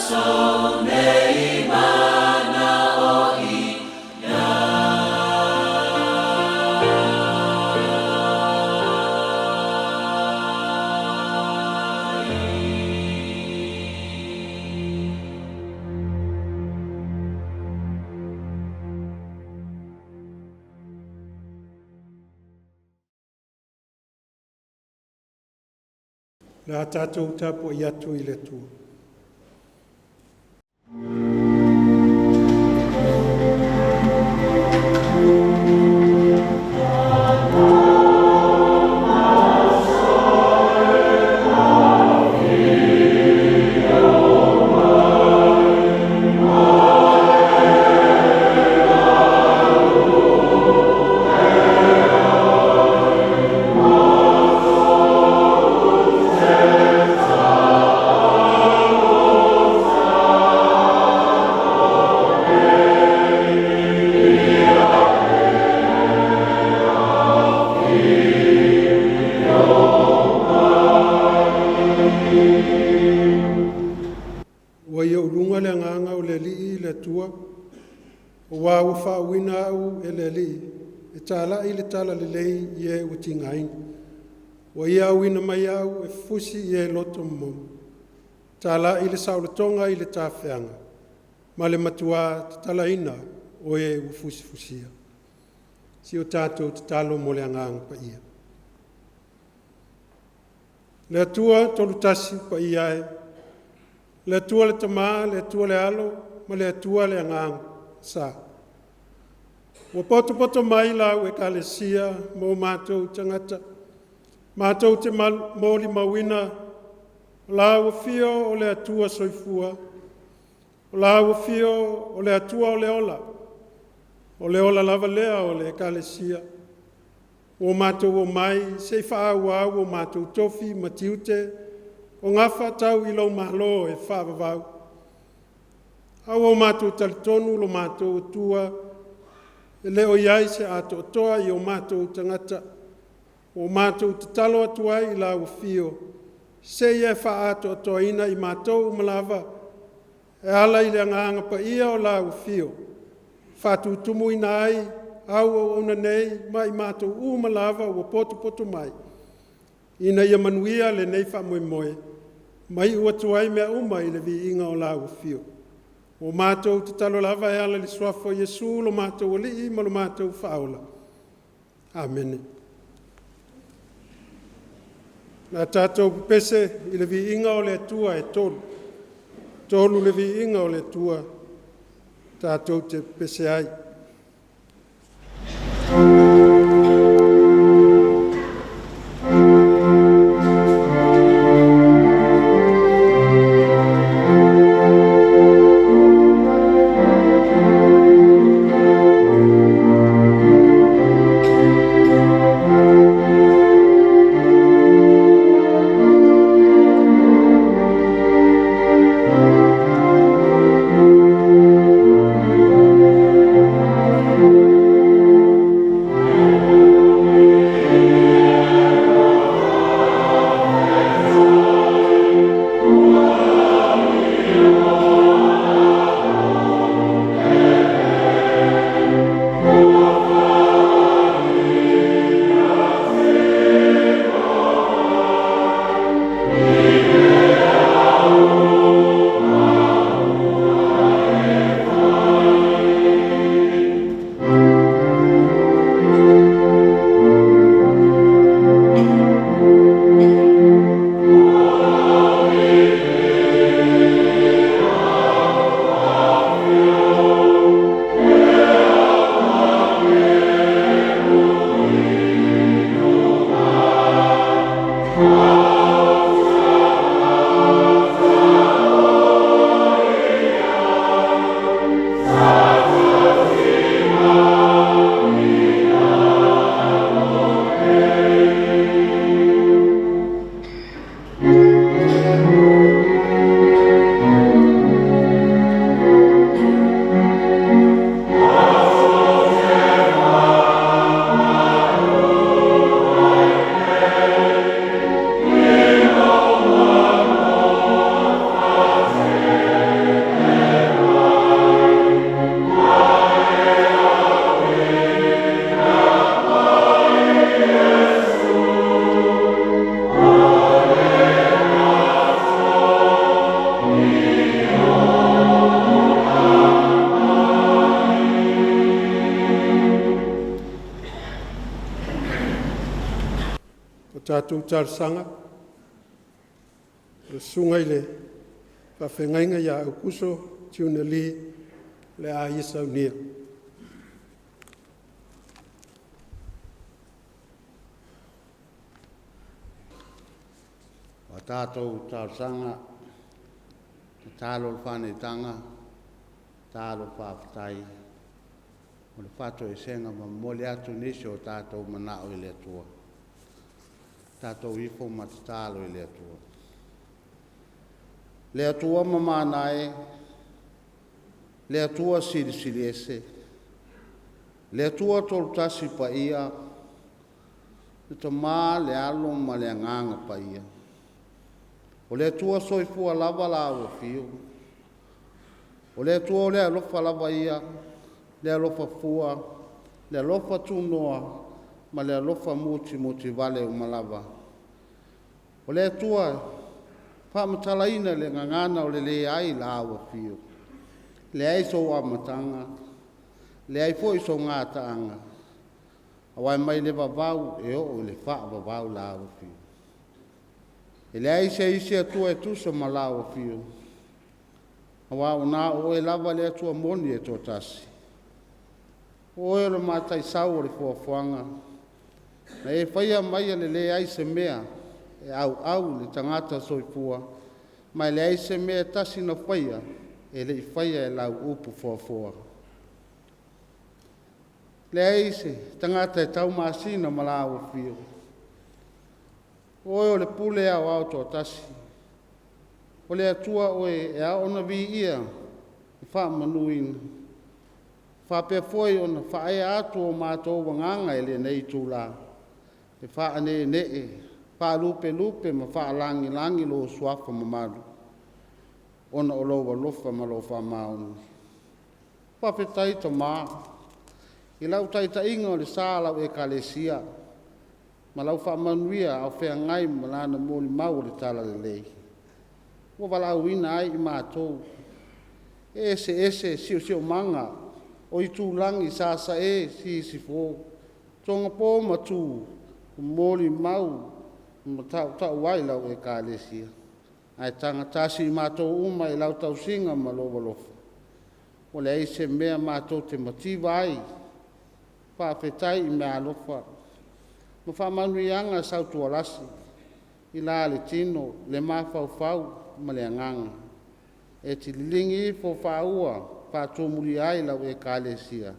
Aso nei mana'o ia. Le a tatou tapuai atu i le Atua. Ua ia uluga le agaga o le Alii i le Atua, aua ua faauuina au e le Alii e tala'i le Talalelei i e ua tigaina. Ua ia auina mai au e fusi i e loto momomo, tala'i le saolotoga i le tafeaga, ma le matuā tatalaina o e ua fusifusia. Si o tatou tatalo mo le Agaga Paia. Le Atua Tolutasi Paia e, le Atua le Tama, le Atua le Alo ma le Atua le Agaga Sa. Ua potopoto mai lau Ekalesia ma o matou tagata, matou te molimauina lau Afio o le Atua Soifua, o lau Afio o le Atua o le ola, o le ola lava lea o le Ekalesia. Ua matou omai se i faaauau o matou tofi ma tiute o gafatau i lou Malo e faavavau. A ua matou talitonu lo matou Atua, e le o i ai se atoatoa i o matou tagata. Ua matou tatalo atu ai i lau Afio se i e faaatoatoaina i matou uma lava e ala i le Agaga Paia o lau Afio, faatutumuina ai au auauna nei ma i matou uma lava ua potopoto mai, ina ia manuia lenei faamoemoe ma iu atu ai mea uma i le viiga o lau Afio. Ua matou tatalo lava e ala i le Suafa o Iesu lo matou Alii ma lo matou Faaola. Amene. O le a tatou pepese i le viiga o le Atua e tolu. Tolu le viiga o le Atua, tatou te pepese ai. Tatou talosaga, o le susuga i le faafeagaiga ia Aukuso Tuna Lee o le a ia saunia. A tatou talosaga, tatalo le faaneetaga, tatalo faafetai o le faatoesega ma momoli atu nisi o tatou manao i le Atua. Tatou ifo ma tatalo i le Atua. Le Atua mamana e, le Atua silisili ese, le Atua Tolutasi Paia, le Tama, le Alo ma le Agaga Paia. O le Atua soifua lava la ua afio. O le Atua o le alofa lava ia, le alofa fua, le alofa tunoa, ma le alofa mutimutivale uma lava. O le Atua faamatalaina le gagana o le leai la ua afio. Leai sou amataga, leai foi sou gataaga, auae mai le vavau e oo i le faavavau la ua afio. E leai se isi Atua e tusa ma lau afio, aua ua na o oe lava le Atua moni e toatasi. O oe o le mataisau o le foafoaga, na e faia mai e le leai se mea e auau le tagata soifua, ma e leai se mea e tasi na faia, e le i faia e lau upu foafoa. Leai se tagata e taumasina ma lau afio. O oe o le pule aoao toatasi. O le Atua oe e ao ona viia ma faamanuina. Faapea foi ona faaea atu o matou agaga i lenei itula, e faaneenee, faalupelupe ma faalagilagi lou suafa mamalu, ona o lou alofa ma lou faamaoni. Faafetai Tama i lau taitaiga o le sa o lau Ekalesia ma lau faamanuia a o feagai ma lana molimau o le Talalelei, ua valaauina ai i matou. E eseese siosiomaga o itulagi Sasae, Sisifo, Togapo ma Tu, molimau ma tautau ai lau Ekalesia. Ae tagatasi i matou uma i lau tausiga ma lou alofa. Ua leai se mea matou te mativa ai, faafetai i meaalofa ma faamanuiaga sautualasi i la le tino, le mafaufau ma le agaga. E te liligi ifo faaua faatumulia ai lau Ekalesia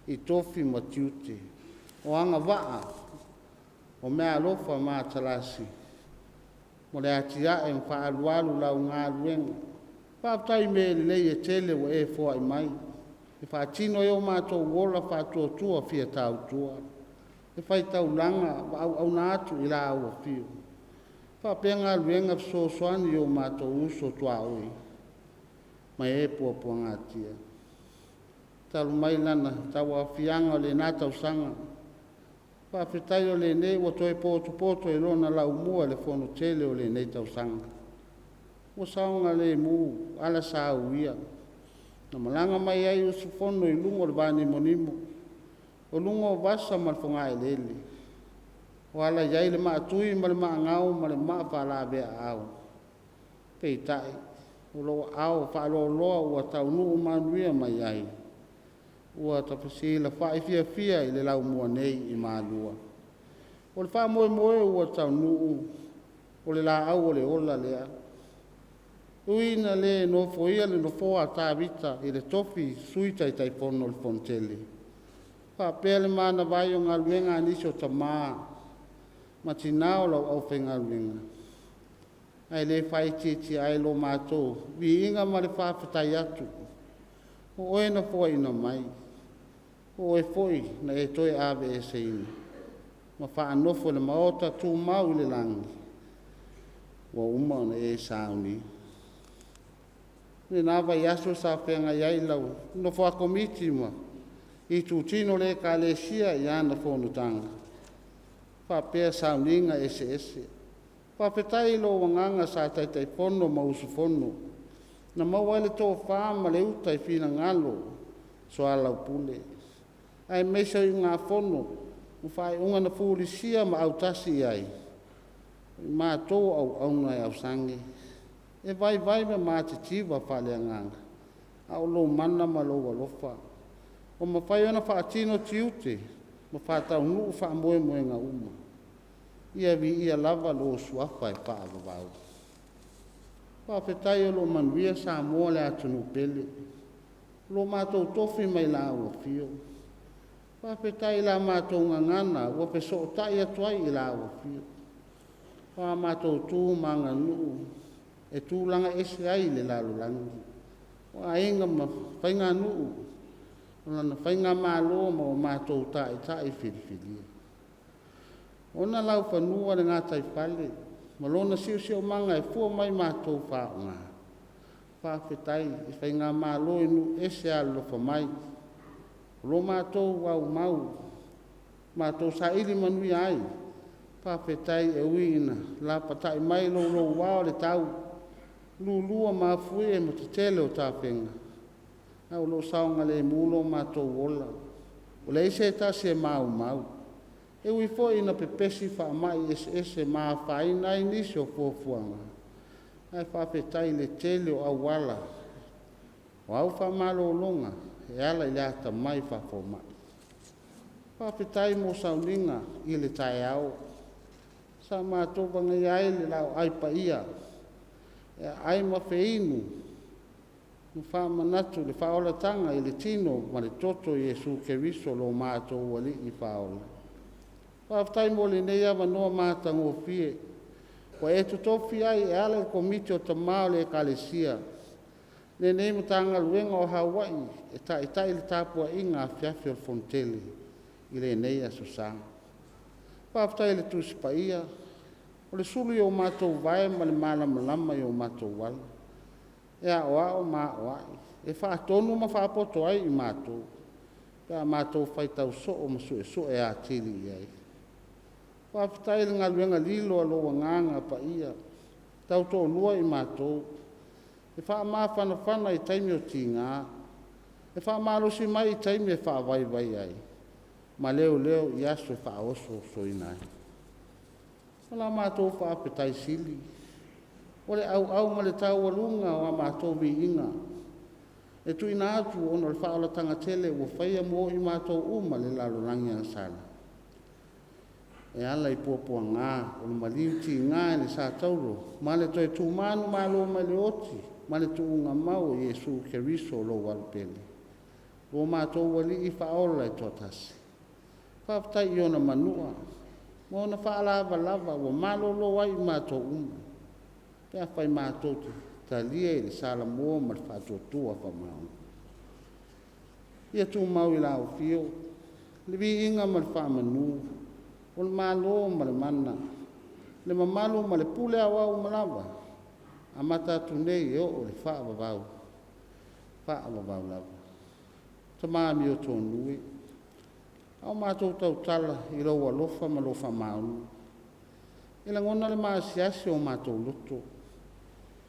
i tofi ma tiute, o agavaa o meaalofa ma atalasi mo le atiae ma faaalualu lau galuega. Faafetai i mea lelei e tele ua e foai mai, e faatino ai o matou ola faatuatua fia tautua, e faitaulaga ma auauna atu i la au afio. Faapea galuega fesoasoani i o matou uso tuaoi ma e puapuagatia. Talu mai lana tauaofiaga o lena tausaga, faafetai o lenei ua toe potopoto i lona laumua i le fono tele o lenei tausaga. Ua saogalemu ala sa uia, na malaga mai ai usufono i luga o le vanimonimo, o luga o vasa ma le fogaeleele, o ala i ai le maatui ma le maagau ma le maa faalavea-aao. Peitai, o lou aao faaloaloa ua taunuu manuia mai ai, ua tafesilafa'i fiafia i le laumua nei i Malua. O le faamoemoe ua taunuu, o le laau o le ola lea. Ui ina le nofoia le nofoa a Tavita i le tofi Sui Taitaifono o le Fonotele, faapea le manava ai o galuega a nisi o tamā ma tinā o lau aufaigaluega, ae le faaitiitia ai lo matou viiga ma le faafetai atu. O oe na foaiina mai, o oe foi na e toe aveeseina, ma faanofo i le maota tumau i le lagi, ua uma ona e saunia. I lena vaiaso sa feagai ai lau nofo a Komiti ma itutino o le Ekalesia i ana fonotaga, faapea sauniga eseese. Faafetai i lou agaga sa Taitaifono ma usufono, na maua ai le tofa ma le uta i finagalo soalaupule, aemaise o iugafono ma faaiuga na fulisia ma autasi i ai. O i matou o auauna e ausage, e vaivai ma matitiva faaleagaga, a o lou mana ma lou alofa ua mafai ona faatino tiute ma faataunuu faamoemoega uma. Ia viia lava lou Suafa e faavavau. Faafetai o lo o manuia Samoa le atunuu pele, o lo matou tofi mai la ua afio. Faafetai i la matou gagana ua fesootai atu ai i la ua afio. O a matou tu ma aganuu e tulaga ese ai i le lalolagi, o aiga ma faiganuu, o lana faigamalo ma o matou taitai filifilia. Ona laufanua le gataifale ma lona siosiomaga e fua mai matou faaaoga. Faafetai i faigamalo i nuu ese alolofa mai, o lo matou aumau, matou saili manuia ai. Faafetai e ui ina lapatai mai louloua o le tau, lulua mafuie ma tetele o tafega, ae o lo o saogalemu lo matou ola. Ua leai se tasi e maumau. E ui foi ina pepesi faamai eseese ma afaina ai nisi o fuafuaga, ae faafetai i le tele o auala o au faamalologa e ala i le atamai faafomai. Faafetai mo sauniga i le taeao, sa matou vagaia ai le laoai paia e aai ma feinu ma faamanatu le faaolataga i le tino ma le toto o Iesu Keriso lo matou Alii Faaola. Faafetai mo lenei avanoa matagofie ua e totofi ai e ala i le Komiti o Tama o le Ekalesia lenei Matagaluega o Hawaii e taitai le tapuaiga afiafi o le Fonotele i lenei Aso Sa. Faafetai i le Tusi Paia, o le sulu i o matou vae ma le malamalama i o matou ala, e aoao ma aoai, e faatonu ma faapoto ai i matou, pe a matou faitau soo ma suesue atili i ai. Faafetai i le galuega lilo a lou Agaga Paia, tautoalua i matou, e faamafanafana i taimi o tiga, e faamalosi mai i taimi e faavaivai ai, ma leoleo i aso e faaosoosoina ai. O la matou faafetai sili, o le auau ma le taualuga o a matou viiga, e tuuina atu ona o le faaolataga tele ua faia mo i matou uma le lalolagi agasala, e ala i puapuaga o le maliu tiga i le satauro ma le toe tumanumalo mai le oti ma le tuugamau o Iesu Keriso lou Alupele, ua matou Alii Faaola e toatasi. Faafetai i ona manua ma ona faalavalava ua malolo ai i matou uma, pe afai matou te talia i le salamua ma le faatuatua faamaoni. Ia tumau i la Afio le viiga ma le faamanu, o le malo ma le mana, le mamalu ma le pule aoao uma lava, amata atu nei e oo i le faavavau, faavavau lava. Tama amiotonu e, a o matou tautala i lou alofa ma lou faamaoni, e lagona le maasiasi o matou loto,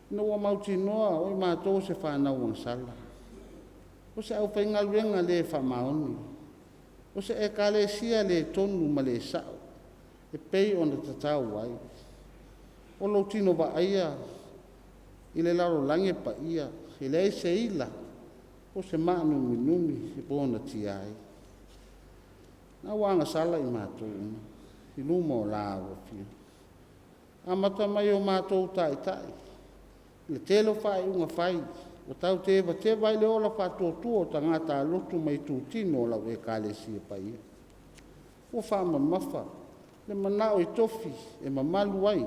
ina ua mautinoa o i matou o se fanau agasala, o se aufaigaluega le faamaoni, o se ekalesia le tonu ma le sa'o e pei ona tatau ai. O lou tino vaaia i le lalolagi e paia, e leai se ila po o se maanuminumi e bonatia ai. Na ua agasala i matou uma i luma o la Afio. Amata mai o matou taitai, le tele o faaiuga fai, ua tau tevateva ai le ola faatuatua o tagata alotu mai itutino o lau ekalesia paia. Ua faamamafa le manao i tofi e mamalu ai,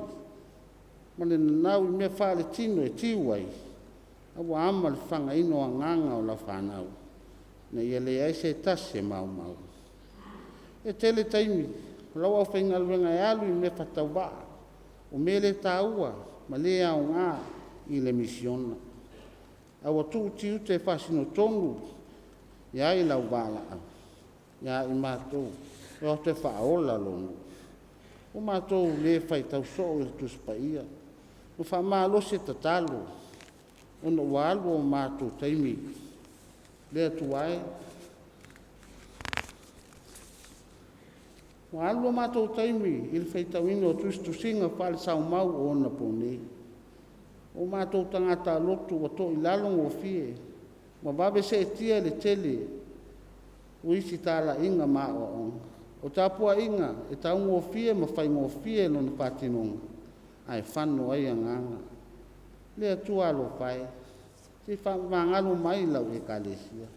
ma le nanau i mea faaletino e tiu ai, a ua ama le fagaina o agaga o lau fanau, ina ia leai se tasi e maumau. E tele taimi o lau aufaigaluega e alu i mea faatauvaa, o mea le taua ma le aoga i le misiona, a ua tuu tiute e faasinotonu i ai lau valaau ia i matou e o atu e faaola lou nuu. Ua matou le faitau soo i le Tusi Paia, ua faamalosi e tatalo, ona ua alu o matou taimi. Le Atua e. Ua alu lo matou taimi i le faitauina o tusitusiga faale-saumau o ona po nei. O matou tagata lotu ua toilalo gofie ma vave seetia i le tele o isi talaiga ma aoaoga. O tapuaiga e taugofie ma faigofie lona faatinoga, ae fano ai agaga. Le Atua alofa e, se i faamagalo mai lau Ekalesia.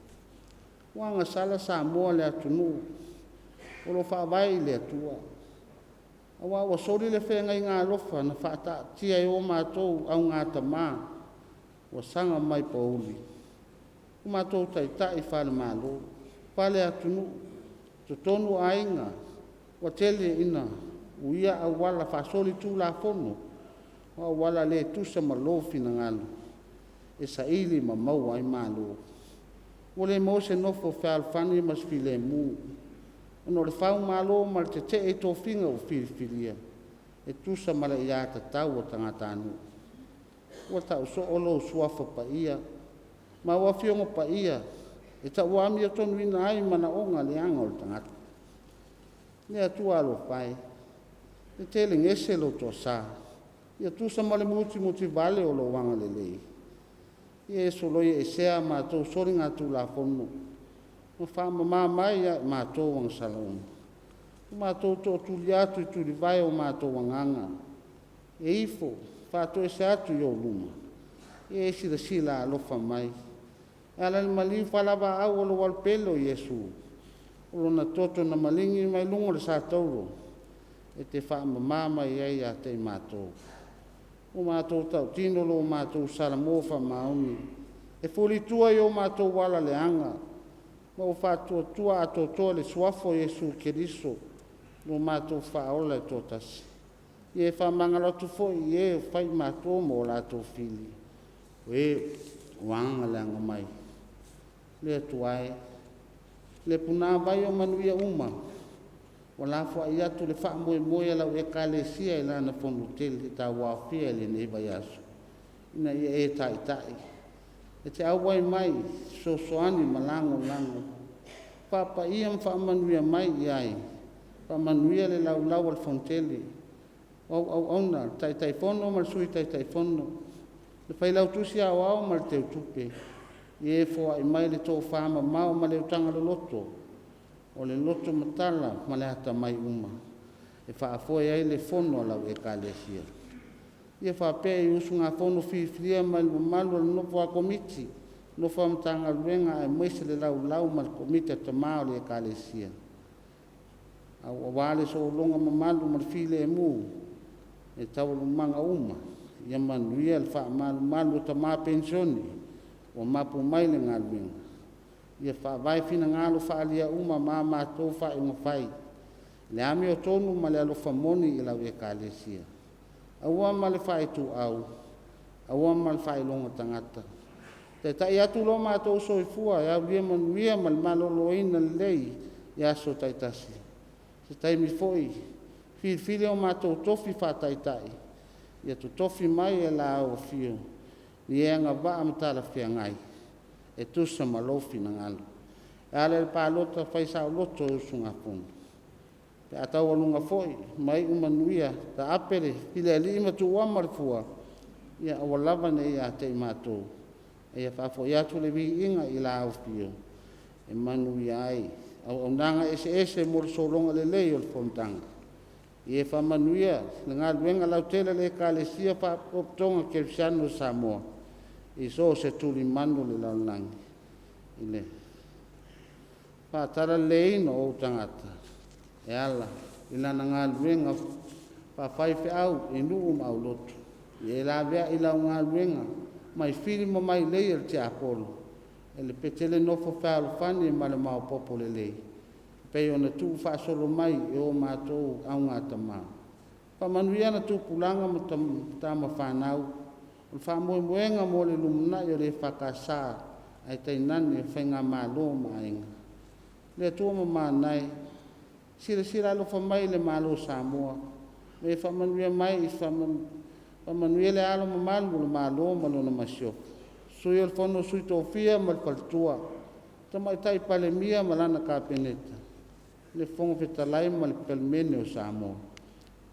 Ua agasala Samoa le atunuu o lo o faavae i le Atua, aua ua soli le feagaiga alofa na faataatia e o matou augatama ua saga mai pouli, o matou taitai faale-Malo, faale-atunuu, totonu o aiga, ua tele ina uia auala faasolitulafono o auala le tusa ma lou finagalo e saili ma maua ai malo. Ua le maua se nofo fealofani ma se filemu, ona o le faumalo ma le tetee i tofiga ua filifilia e tusa ma le aiatatau a tagatanuu. Ua tau soo lou suafa paia ma au Afioga Paia e tauamiotonuina ai manaoga leaga o le tagata. Le Atua alofa e, e telegese lou toasa, ia tusa ma le mutimutivale o lou agalelei. Ia e soloia esea a matou soligatulafono ma faamama mai ia i matou agasala uma. Ua matou tootuli atu i tulivae o matou agaga, e ifo faatoese atu i ou luma, ia e silasila alofa mai. E ala i le maliu faalaváau o lou Alo Pele o Iesu, o lona toto na maligi mai luga o le satauro, e te faamama mai ai ia te i matou. Ua matou tautino lo matou salamo faamaoni, e fulitua i o matou ala leaga, ma ua faatuatua atoatoa i le suafa o Iesu Keriso lo matou Faaola e toatasi. Ia e faamagalo atu foi i e ua fai matou ma o latou fili, o e ua aga leaga mai. Le Atua e, le punavai o manuia uma, ua lafoai atu le faamoemoe a lau Ekalesia i lana fonotele tauaofia i lenei vaiaso, ina ia e taitai, e te auai mai fesoasoani ma lagolago, faapaia ma faamanuia mai i ai, faamanuia le laulau a le fonotele, o au auauna, le Taitaifono ma le Sui Taitaifono, le Failautusi Aoao ma le Teutupe, ia e foai mai le tofamamao ma le utaga loloto, o le loto matala ma le atamai uma, e faafoe ai le fono a lau Ekalesia. Ia faapea i usugafono filifilia mai le mamalu o le nofo a Komiti, nofo a Matagaluega aemaise le laulau ma le Komiti a Tama o le Ekalesia, aua le sologa mamalu ma le filemu i taualumaga uma. Ia manuia le faamalumalu o tama penisione ua mapu mai le galuega. Ia faavae finagalo faaalia uma ma a matou faaiuga fai, le amiotonu ma le alofa moni i lau Ekalesia. Aua ma le faaituau, aua ma le faailoga tagata. Taitai atu lo matou soifua e aulia manuia ma le maloloina lelei i aso taitasi. Se taimi foi filifili o matou tofi faataitai, ia totofi mai e la au afio ni e agavaa ma talafeagai e tusa ma lou finagalo. E ala i le palota fai saoloto e usugafono. Pe a taualuga foi ma iu manuia taape le filialii ma tuuama le fua, ia aua lava ne i ia te i matou, a ia faafoi atu le viiga i la au afio e manuia ai auaunaga eseese mo le sologa lelei o le fonotaga. Ia e faamanuia le galuega lautele a le Ekalesia Faalapotopotoga Kerisiano i Samoa i so o se tulimanu o le lalolagi i le faatalaleleiina o ou tagata e ala i lana galuega faafaifeau i nuu ma aulotu. Ia e laveai lau galuega mai fili ma mailei a le tiapolo e le Petele nofo fealofani ma le maopoopo lelei, pei ona tuufaasolo mai e o matou augatama. Faamanuia na tupulaga ma tamafanau, o le faamoemoega mo le lumanai o le EFKS ae tainane faigamalo ma aiga. Le Atua mamana e, silasila alofa mai i le Malo o Samoa, ma e faamanuia mai i faamanuia le Alo Mamalu o le Malo ma lona Masiofo, Sui o le Fono a Sui Tofia ma le Faletua, Tamaitai Palemia ma lana Kapeneta. Le Fofoga Fetalai ma le Palemene o Samoa.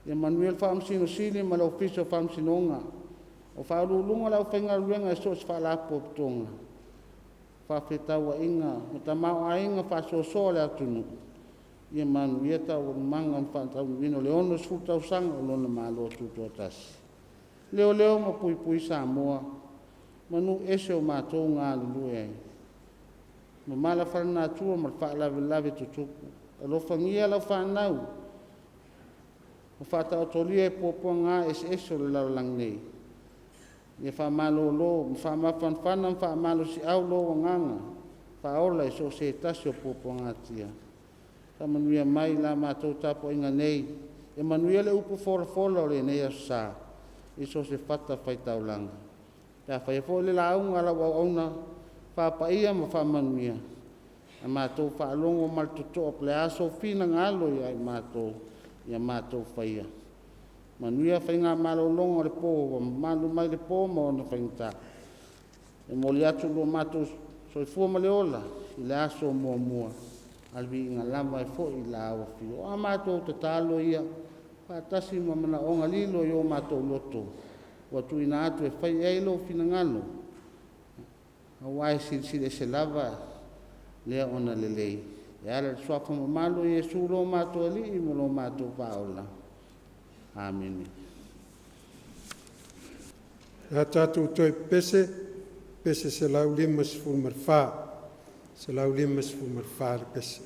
Ia manuia le Faamasino Sili ma le Ofisa o Faamasinoga, o faauluuluga o le aufaigaluega i so o se Faalapotopotoga, faafetauaiga ma tamaoaiga faasoasoa o le atunuu. Ia manuia taualumaga o le faataunuuina o le 60 tausaga o lona Malo Tutoatasi. Leoleo ma puipui Samoa ma nuu ese o matou galulue ai. Mamala fale-natura ma le faalavelave tutupu. Alofagia lau fanau ma faataotolia i puapuaga eseese o le lalolagi nei. Ia faamalolo ma faamafanafana ma faamalosiau Lou Agaga Faaola i so o se tasi o puapuagatia. Faamanuia mai i la matou tapuaiga nei. Ia manuia le upu folafola o lenei aso sa i so o se fatafaitaulaga. Pe a faia foi le lauga a lau auauna, faapaia ma faamanuia. A matou faalogo ma le totoa po o le a sou finagalo ia i matou, ia matou faia. Manuia faiga malologa o le po ua mamalu mai le po ma ona faigata. E momoli atu lo matou soifua ma le ola i le aso muamua, a o le viiga lava e foi i lau Afio. O a matou tatalo ia faatasi ma manaoga lilo i o matou loto ua tuuina atu e fai i ai lou finagalo, aua e silisili ese lava lea ona lelei. E ala i le suafa mamalu o Iesu lo matou Alii ma lo matou Faaola. Amene. A tatou toe pepese, pese 154, 154 le pese.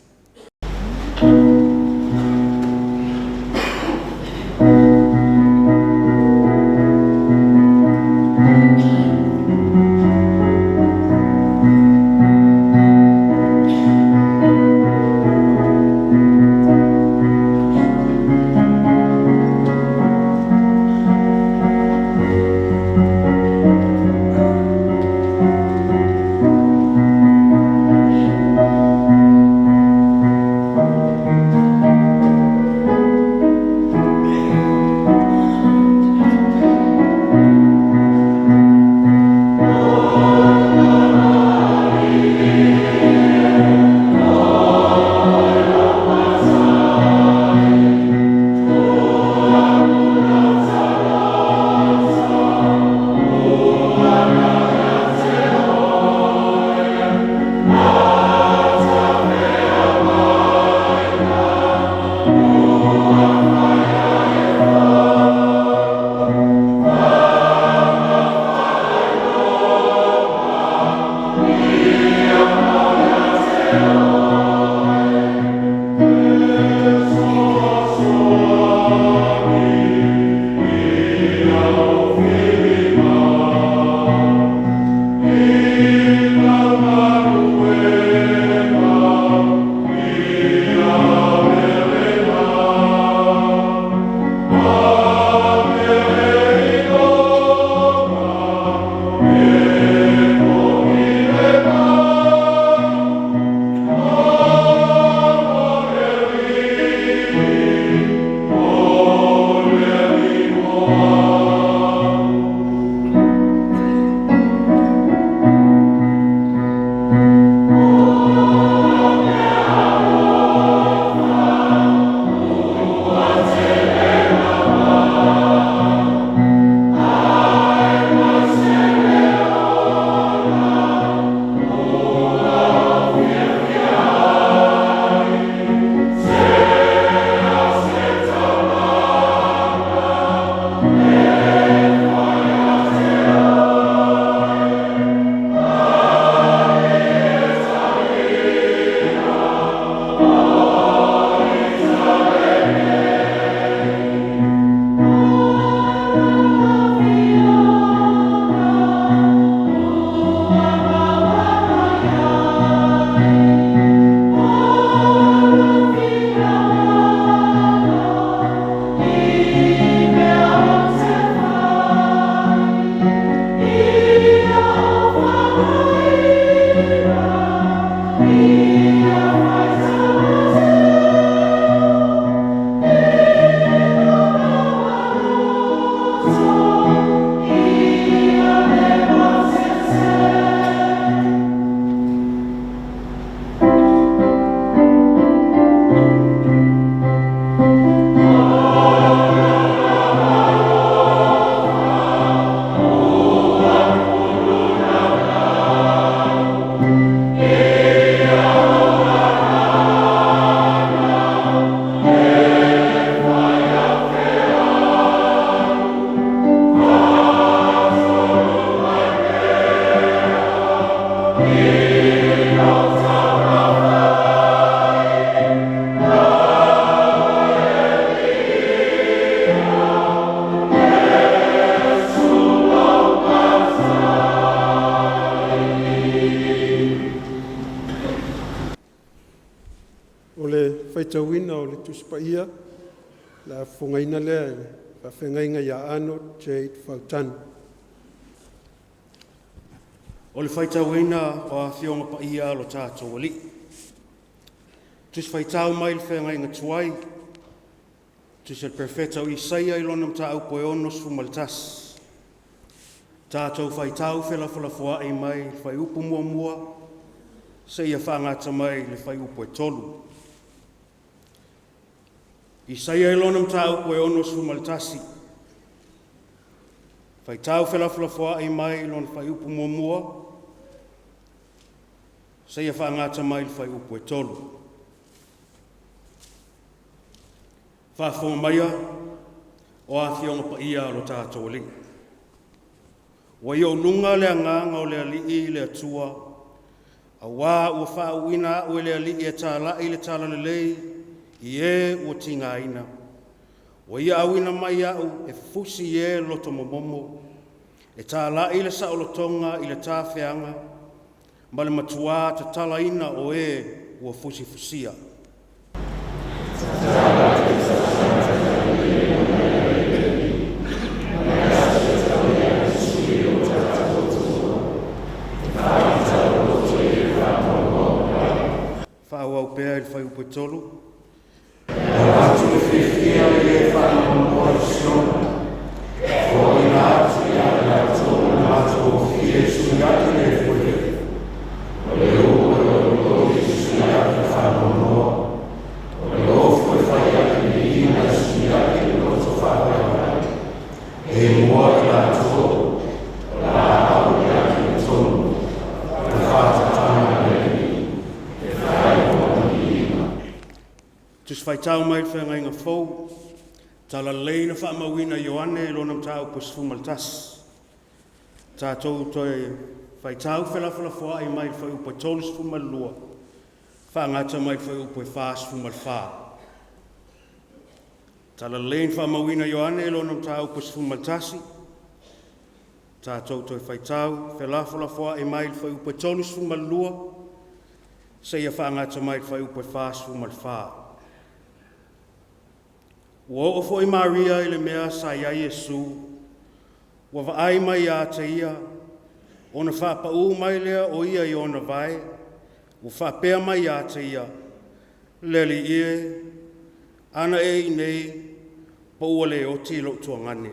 O le faitauina o le Tusi Paia, le a fofogaina lea e le faafeagaiga ia Arnold J. Fautanu. O le faitauina o Afioga Paia a lo tatou Alii. Tusi faitau mai le feagaiga tuai, tusi a le Perofeta o Isaia i lona mataupu e 61. Tatou faitau felafolafoai mai le fuaiupu 1 seia faagata mai le fuaiupu e 3. Isaia i lona mataupu e 61, faitau felafolafoai mai lona fuaiupu 1 seia faagata mai le fuaiupu e 3. Faafofoga maia o Afioga Paia a lo tatou Alii. Ua i ou luga le agaga o le Alii le Atua, auā ua faauuina a'u e le Alii e tāla'i le talalelei i e ua tigaina. Ua ia auina mai a'u e fusi i e loto momomo, e tāla'i le saolotoga i le tafeaga, ma le matuā tatalaina o e ua fusifusia. Faaauau pea i le fuaiupu e 3. Atu le fiafia i e faanoanoa i Siona, foaiina atu ia i latou le matagofie e suia'i le efuelei. O le ua e olioli e suia'i le faanoanoa, o le ofo e faia'i le viiga e suia'i le loto faavaivai. E moa i latou, o laau e amiotonu, o le faatatana a le Alii e fai lona viiga. Tusi faitau mai le feagaiga fou, talalelei na faamauina e Ioane i lona mataupu e 11. Tatou toe faitau felafolafoai mai le fuaiupu e 32, faagata mai le fuaiupu e 44. Talalelei na faamauina e Ioane i lona mataupu e 11. Tatou toe faitau felafolafoai mai le fuaiupu e 32 seia faagata mai le fuaiupu e 44. Ua oo foi Maria i le mea sa i ai Iesu, ua vaai mai ia te ia, ona faapaū mai lea o ia i ona vae, ua faapea mai ia te ia, “Le Alii e, ana e i inei, po ua le oti lou tuagane.”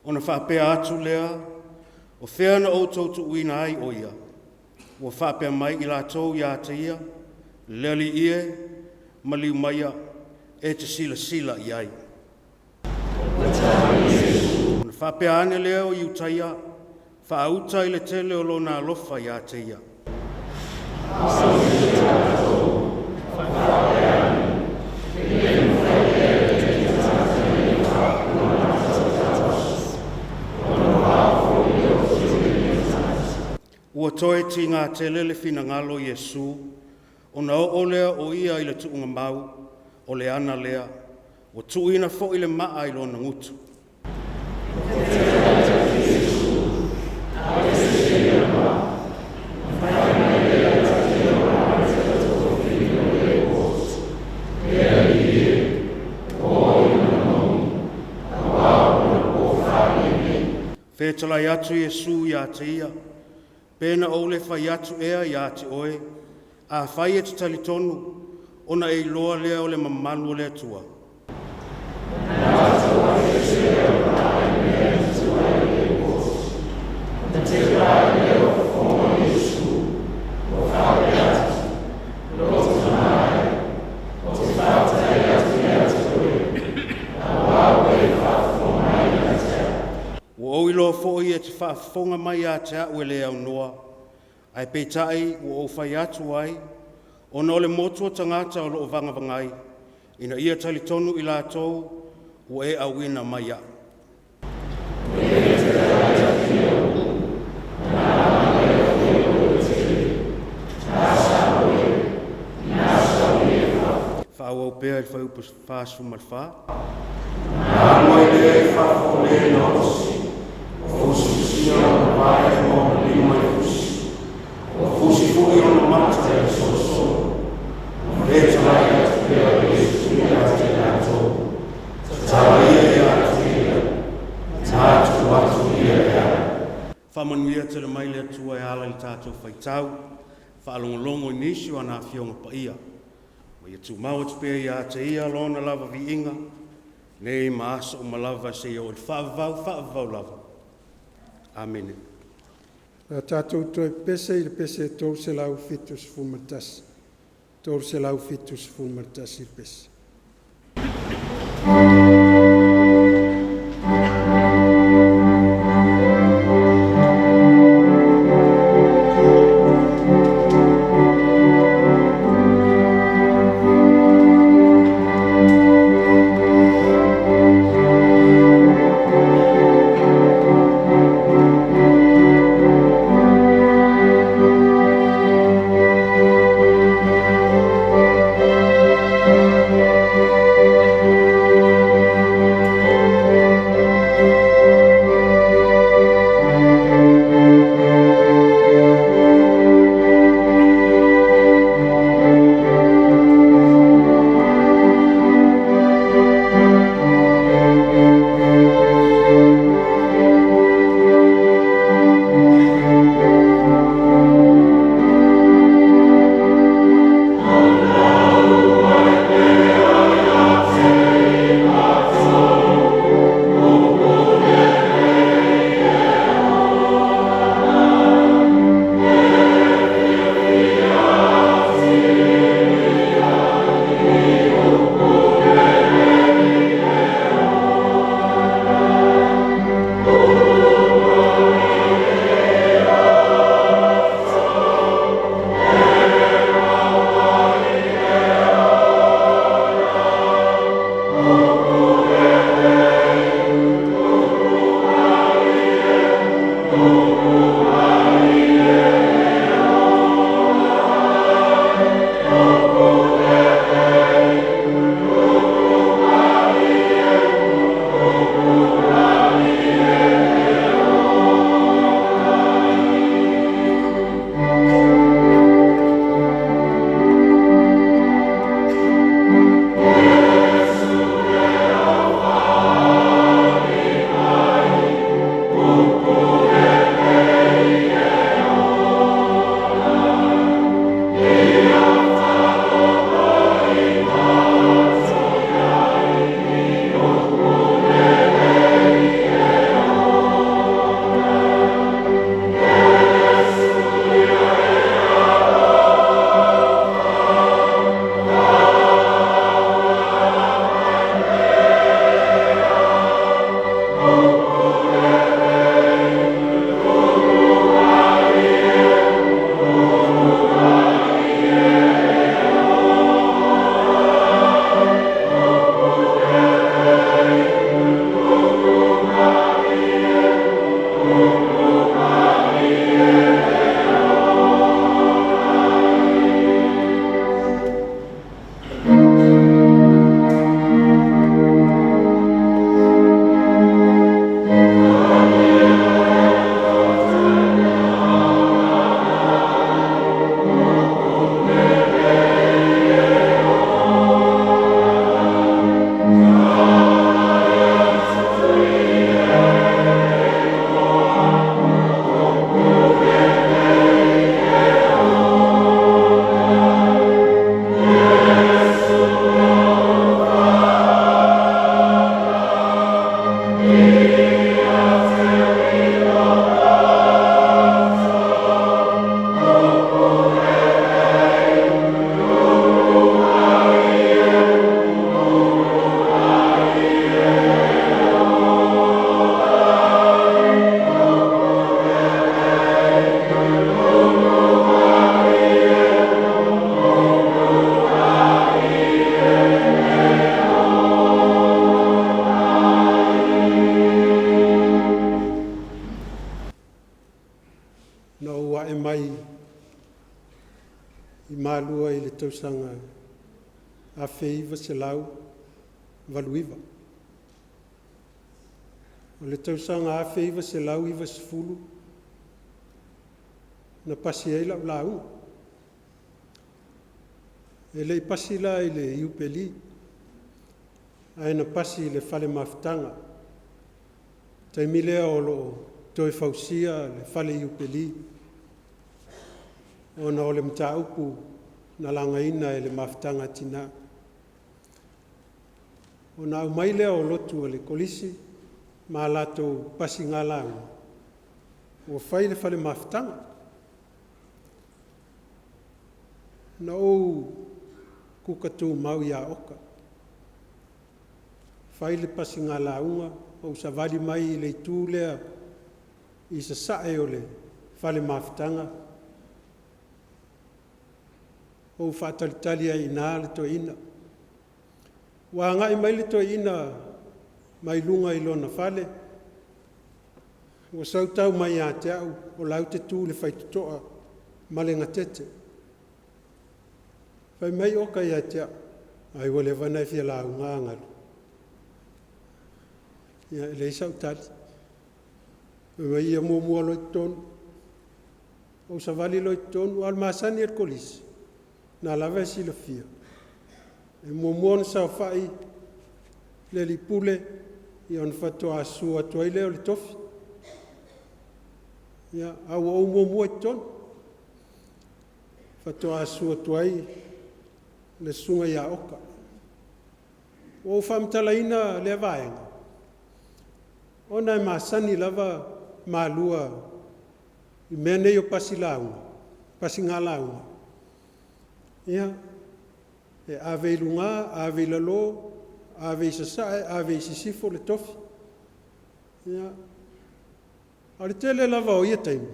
Ona faapea atu lea, “O fea na outou tuuina ai o ia?” Ua faapea mai i latou ia te ia, “Le Alii e, maliu maia e te silasila i ai.” Ona faapea ane lea o Iutaia, faauta i le tele o lona alofa ia te ia. Ua toe tigā tele le finagalo o Iesu, ona oo lea o ia i le tuugamau, o le ana lea, ua tuuina foi le maa i lona gutu. Fetalai atu Iesu ia te ia, “Pe na ou le fai atu ea ia te oe, afai e te talitonu, ona e iloa lea o le mamalu o le Atua?” Ua ou iloa foi e te faafofoga mai ia te a'u e le aunoa, Ae peitai ua ou fai atu ai, ona o le motu o tagata o loo vagavagai, ina ia talitonu i latou ua e auina mai iaʻu. Faaauau pea i le fuaiupu 44. Alu ai lea i fafo o le na osi, ua fusifusia ona vae ma ona lima i fusi, ua fusi foi ona mata i le solosolo. Ma fetalai atu pea o Iesu ia te i latou, tatala ia ia te ia, na atu atu ia e alu. Faamanuia tele mai le Atua e ala i le tatou faitau, faalogologo i nisi o ana afioga paia. Ma ia tumau atu pea ia te ia lona lava viiga, nei ma aso uma lava seia oo i le faavavau, faavavau lava. Amene. O le a tatou toe pese i le pese 371. 371 le pese. i Malua i le tausaga 1989. O le tausaga 1990 na pasi ai lau lauga. E le i pasi la i le Iupeli, ae na pasi i le Fale Mafutaga, taimi lea o lo o toe fausia le Fale Iupeli ona o le mataupu na lagaina e le Mafutaga a Tina. Ona aumai lea o lotu a le Kolisi ma latou pasiga lauga, ua fai le Fale Mafutaga. Na ou kuka tumau ia Oka, fai le pasiga lauga, ou savali mai i le itu lea i sasae o le Fale Mafutaga, ou faatalitali ai i ina le toeaina. Ua agai mai le toeaina mai luga i lona fale, ua sau tau mai ia te au o la e ou te tu i le faitotoa ma le gatete. Fai mai Oka ia te au, “Ai ua leva ona e fia lauga a, Galu?” Ia, e leai sau tali. Fai mai, ia muamua loa i totonu. Ou savali loa i totonu, a o le masani a le Kolisi, o lena lava e silafia, e muamua ona saofai le alii pule ona faatoa susu atu ai lea o le tofi. Ia, a ua ou muamua i totonu, faatoa susu atu ai le susuga ia Oka. Ua ou faamatalaina lea vaega, ona e masani lava Malua i mea nei o pasi lauga, pasiga lauga, ia, e ave i luga, ave i lalo, ave i sasae, ave i sisifo le tofi. Ia, a o le tele lava o ia taimi,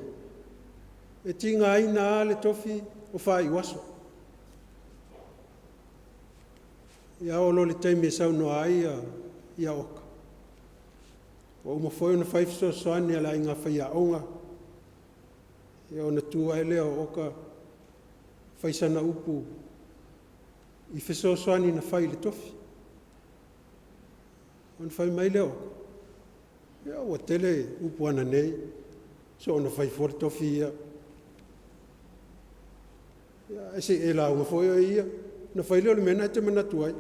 e tigaina lava le tofi o faaiuaso. Ia oo loa i le taimi e saunoa ai Oka, ua uma foi ona fai fesoasoani a le aiga faiaoga, ia ona tu ae lea o Oka fai sana upu i fesoasoani na fai i le tofi. Ona fai mai lea o Oka, ia ua tele upu a nanei, soona fai fua le tofi ia. Ia se i e lauga foi oe ia, ona fai lea o le mea lena e te manatu ai.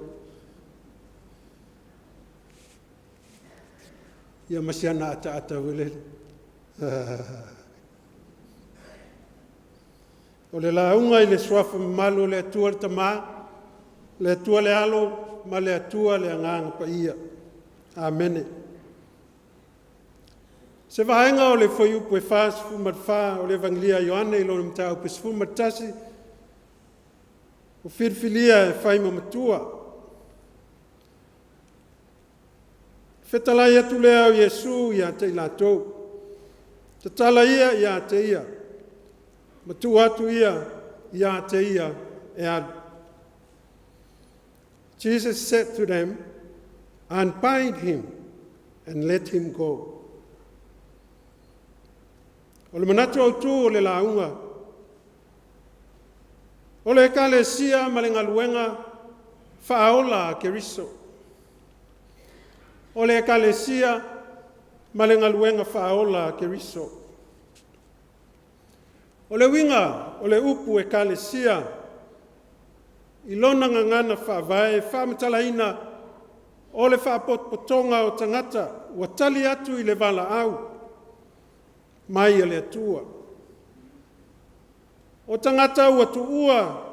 Ia ma si ana ataata foi lele. O le lauga i le suafa mamalu o le Atua le Tama, le Atua le Alo ma le Atua le Agaga Paia. Amene. Se vaega o le fuaiupu e 44 o le Evagelia a Ioane i lona mataupu e 11, ua filifilia e fai ma matua. Fetalai atu lea o Iesu ia te i latou, tatala ia ia te ia, ma tuu atu ia ia te ia e alu. Jesus said to them, “Unbind him and let him go.” O le manatu autu o le lauga, o le Ekalesia ma le galuega faaola a Keriso. O le Ekalesia ma le galuega faaola a Keriso. O le uiga o le upu Ekalesia i lona gagana faavae e faamatalaina o le faapotopotoga o tagata ua tali atu i le valaau mai a le Atua. O tagata ua tuua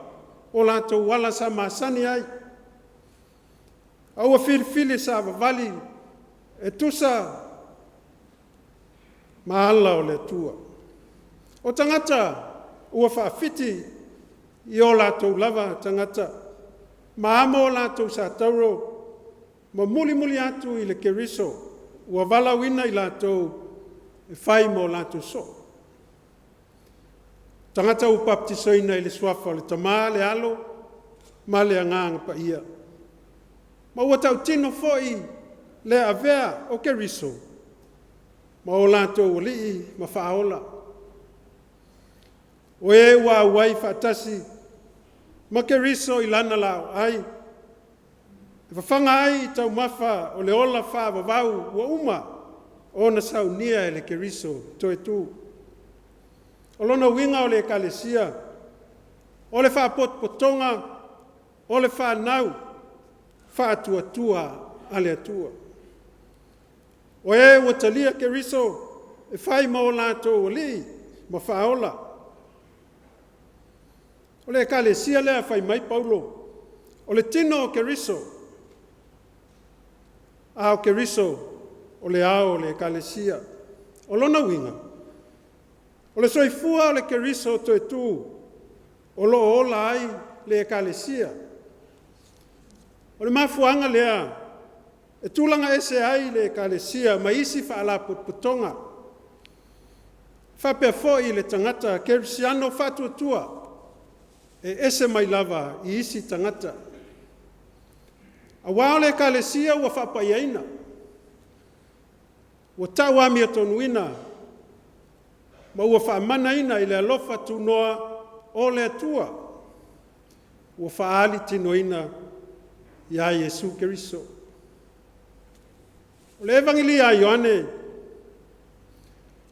o latou ala sa masani ai, a ua filifili savavali e tusa ma ala o le Atua. O tagata ua faafiti i o latou lava tagata ma amo o latou satauro ma mulimuli atu i le Keriso ua valaauina i latou e fai ma o latou soo. Tagata ua papatisoina i le suafa o le Tama, le Alo ma le Agaga Paia. Ma ua tautino foi le avea o Keriso ma o latou Alii ma Faaola. O e ua auai faatasi ma Keriso i lana lao'ai, e fafaga ai i taumafa o le ola faavavau ua uma ona saunia e le Keriso toe-tū. O lona uiga o le Ekalesia, o le faapotopotoga o le fanau faatuatua a le Atua. O e ua talia Keriso e fai ma o latou Alii ma Faaola. O le Ekalesia lea fai mai Paulo, o le tino o Keriso, a o Keriso o le ao o le Ekalesia. O lona uiga, o le soifua o le Keriso toe-tū o lo o ola ai le Ekalesia. O le mafuaaga lea e tulaga ese ai le Ekalesia ma isi Faalapotopotoga, faapea foi le tagata kerisiano faatuatua, e ese mai lava i isi tagata. Aua o le Ekalesia ua faapaiaina, ua tauamiotonu ma ua faamanaina i le alofa tunoa o le Atua ua faaali tinoina ia Iesu Keriso. O le Evagelia a Ioane,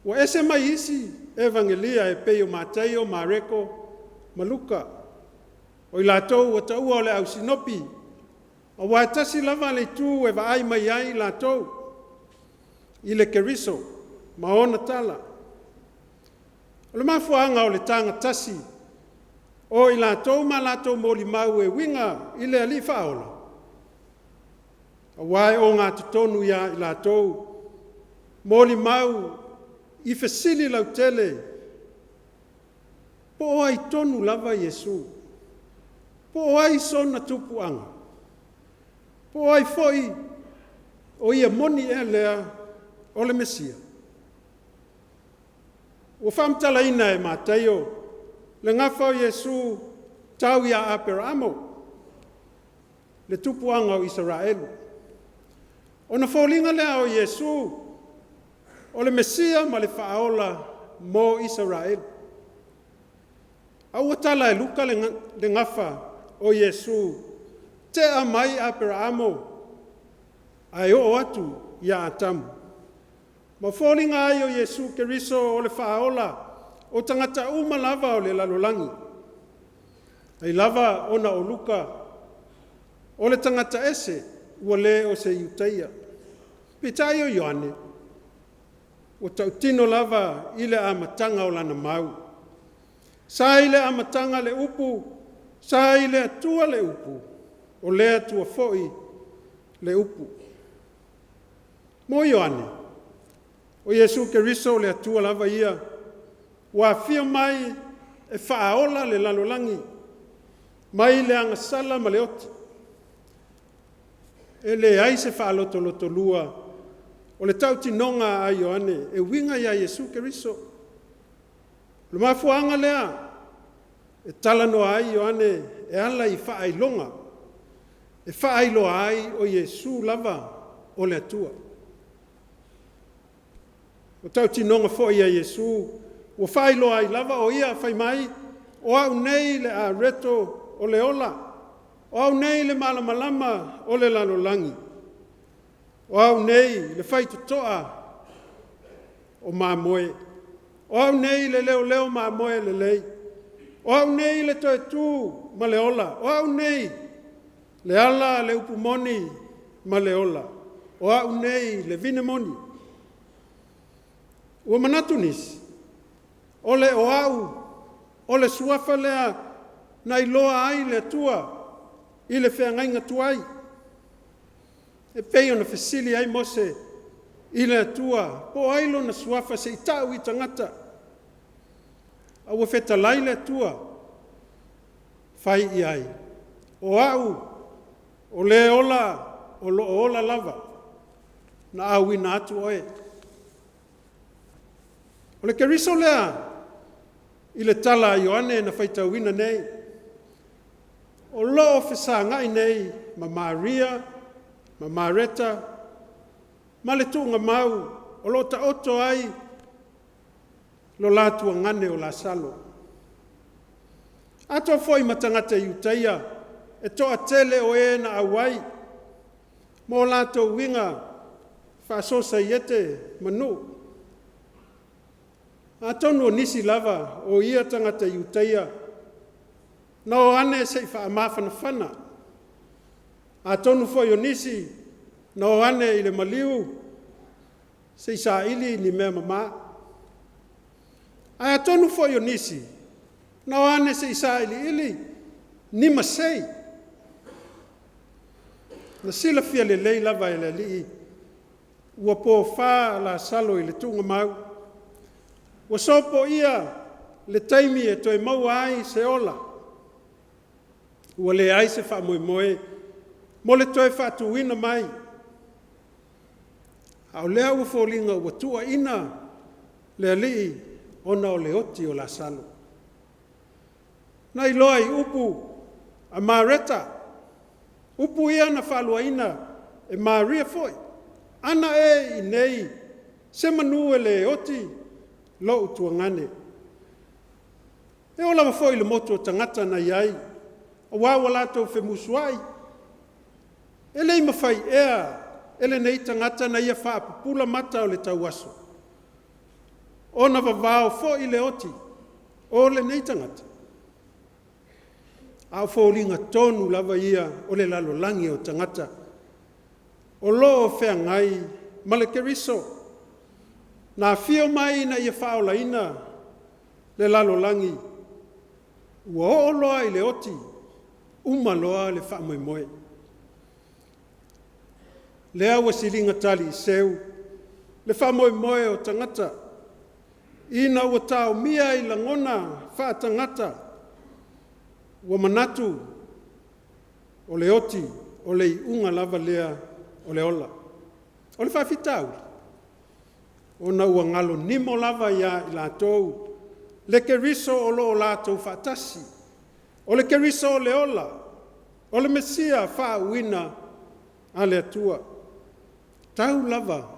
ua ese mai isi Evagelia e pei o Mataio, Mareko ma Luka. O i latou ua taua o le au Sinopi, aua e tasi lava le itu e vaai mai ai i latou i le Keriso ma ona tala. O le mafuaaga o le tagatasi o i latou ma latou molimau e uiga i le Alii Faaola, aua e ogatotonu ia i latou molimau i fesili lautele, po o ai tonu lava Iesu? Po o ai sona tupuaga? Po o ai foi o ia moni ea lea o le Mesia? Ua faamatalaina e Mataio le gafa o Iesu tau ia Aperamo, le tupuaga o Isaraelu. Ona foliga lea o Iesu o le Mesia ma le Faaola mo Isaraelu. A ua tala e Luka le gafa o Iesu, tea mai Aperamo ae oo atu ia Atamu. Ma foliga ai o Iesu Keriso o le Faaola o tagata uma lava o le lalolagi, mai lava ona o Luka, o le tagata ese ua le o se Iutaia. Peitai o Ioane, ua tautino lava i le amataga o lana mau. Sa i le amataga le Upu, sa i le Atua le Upu, o le Atua foi le Upu. Mo Ioane, o Iesu Keriso o le Atua lava ia, ua afio mai e faaola le lalolagi mai le agasala ma le oti. E leai se faalotolotolua o le tautinoga a Ioane e uiga ia Iesu Keriso. O le mafuaaga lea e talanoa ai Ioane e ala i faailoga, e faailoa ai o Iesu lava o le Atua. O tautinoga foi a Iesu ua faailoa ai lava o Ia, fai mai, “O au nei le areto o le ola, o au nei le malamalama o le lalolagi, o au nei le faitotoa o mamoe, o au nei le leoleo mamoe lelei, o au nei le toe-tū ma le ola, o au nei le ala, le upu moni ma le ola, o au nei le vine moni.” Ua manatu nisi, o le “o au” o le suafa lea na iloa ai le Atua i le feagaiga tuai, e pei ona fesili ai Mose i le Atua po o ai lona suafa se i ta'u i tagata. A ua fetalai le Atua, fai i ai, “O au o le ola o lo o ola lava, na auina atu oe.” O le Keriso lea i le tala a Ioane na faitauina nei, o lo o fesagai nei ma Maria ma Mareta ma le tuugamau o lo o taoto ai lo la tuagane o Lasalo. Atoa foi ma tagata Iutaia e toatele o e na auai mo latou uiga faasosaiete ma nuu. Atonu o nisi lava o ia tagata Iutaia na o ane se i faamafanafana. Atonu foi o nisi na o ane i le maliu se i saili ni mea mama. Ae atonu foi o nisi na o ane se i sailiili ni masei. Na silafia lelei lava e le Alii ua pofa Lasalo i le tuugamau, ua sopoia le taimi e toe maua ai se ola. Ua leai se faamoemoe mo le toe faatuina mai, a o lea ua foliga ua tuuaiina le Alii ona o le oti o Lasalo. Na iloa i upu a Mareta, upu ia na faaluaina e Maria foi, “Ana e i inei, semanu e le oti lou tuagane.” E oo lava foi i le motu o tagata na i ai, aua ua latou femusuai, e le i mafai ea e lenei tagata na ia faapupula mata o le tauaso ona vavao foi le oti o lenei tagata? A o foliga tonu lava ia o le lalolagi o tagata o lo o feagai ma le Keriso na afio mai ina ia faaolaina le lalolagi, ua oo loa i le oti, uma loa le faamoemoe. Lea ua siliga taliiseu le faamoemoe o tagata ina ua taomia i lagona faatagata, ua manatu o le oti o le iuga lava lea o le ola. O le faafitauli, ona ua galo nimo lava ia i latou le Keriso o lo o latou faatasi, o le Keriso o le ola, o le Mesia faauuina a le Atua. Tau lava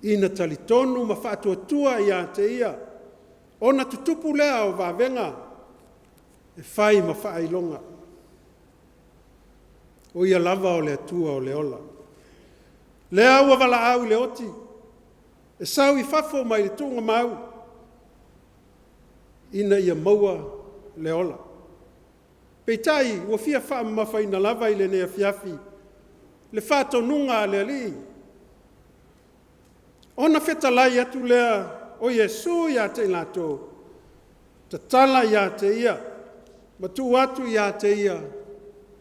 ina talitonu ma faatuatua ia te Ia, ona tutupu lea o vavega e fai ma faailoga. O Ia lava o le Atua o le ola. Lea ua valaau i le oti, e sau i fafo mai le tuugamau ina ia maua le ola. Peitai, ua fia faamamafaina lava i lenei afiafi le faatonuga a le Alii. Ona fetalai atu lea o Iesu ia te i latou, tatala ia te ia ma tuu atu ia te ia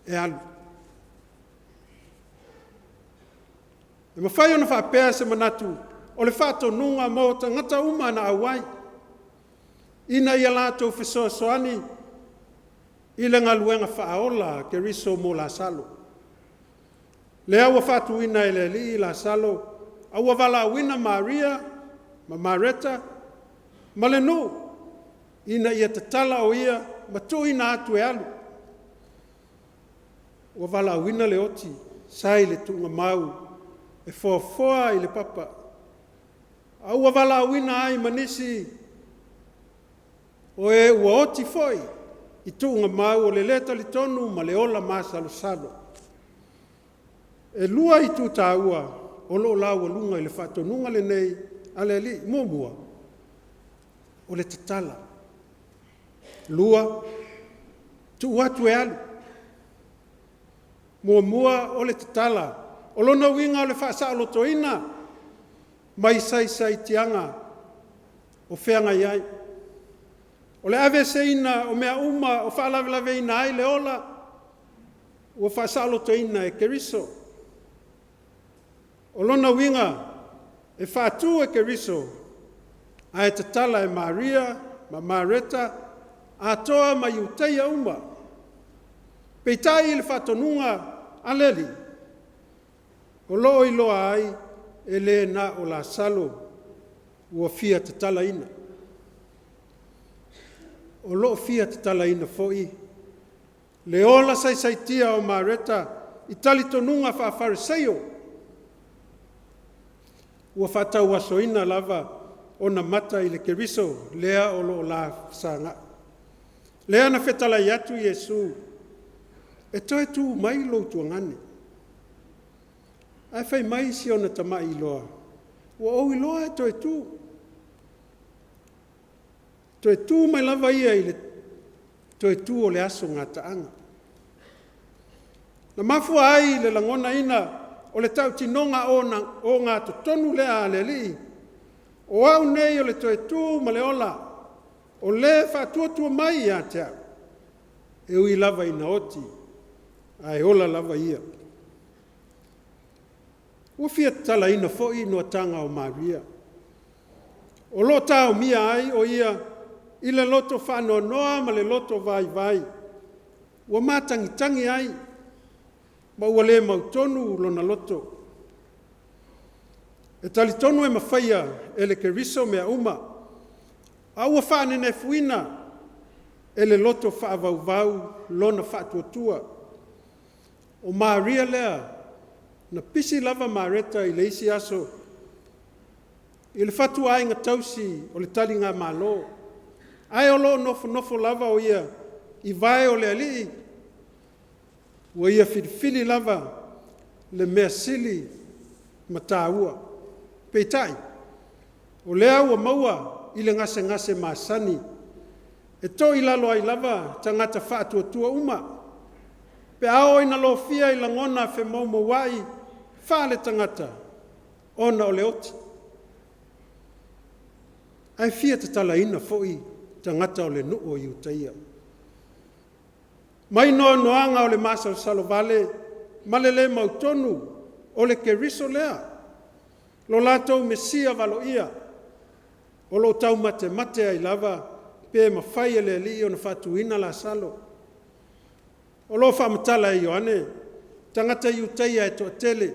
e alu. E mafai ona faapea se manatu, o le faatonuga mo tagata uma na auai, ina ia latou fesoasoani i le galuega faaola a Keriso mo Lasalo. Lea ua faatuina e le Alii Lasalo a ua valaauina Maria ma Mareta ma le nuu ina ia tatala o ia ma tuuina atu e alu. Ua valaauina le oti sa i le tuugamau e foafoa i le papa, a ua valaauina ai ma nisi o e ua oti foi i tuugamau o le le talitonu ma le ola masalosalo. E lua itu taua o lo o laualuga i le faatonuga lenei a le Alii. Muamua, o le tatala. Lua, tuu atu e alu. Muamua, o le tatala. O lona uiga o le faasaolotoina mai saisaitiaga o feagai ai. O le aveeseina o mea uma o faalavelaveina ai le ola, ua faasaolotoina e Keriso. O lona uiga, e faatu e Keriso ae tatala e Maria ma Mareta atoa ma Iutaia uma. Peitai i le faatonuga a le Alii, o lo o iloa ai, e le na o Lasalo ua fia tatalaina. O lo o fia tatalaina foi le ola saisaitia o Mareta i talitonuga faa-Fariseio, ua faatauasoina lava ona mata i le Keriso lea o lo o la fesagai. Lea na fetalai atu Iesu, e toe tu mai lou tuagane. Ae fai mai si ona tamai iloa, ua ou iloa e toe tu. Toe tu mai lava ia i le toe tu o le aso gataaga. Na mafua ai le lagonaina o le tautinoga ogatotonu lea a le Alii, o au nei o le toe tu ma le ola, o le e faatuatua mai ia te au, e ui lava ina oti, ae ola lava ia. Ua fia tatalaina foi nuataga o Maria, o lo o taomia ai o ia i le loto faanoanoa ma le loto vaivai, ua matagitagi ai ma ua le mautonu lona loto. E talitonu e mafaia e le Keriso mea uma, a ua faanenefuina e le loto faavauvau lona faatuatua. O Maria lea na pisi lava Mareta i le isi aso i le fatuaiga tausi o le taligamalo, ae o lo o nofonofo lava o ia i vae o le Alii, ua ia filifili lava le mea sili ma taua. Peitai, o lea ua maua i le gasegase masani e toilalo ai lava tagata faatuatua uma pe a oo ina lofia i lagona femoumouai faale-tagata ona o le oti. Ae fia tatalaina foi tagata o le nuu o Iutaia mai noanoaga o le masalosalo vale ma le le mautonu o le Keriso lea, lo latou Mesia valoia o lo o taumatemate ai lava pe mafai e le Alii ona faatuina Lasalo. O lo o faamatala e Ioane tagata Iutaia e toatele.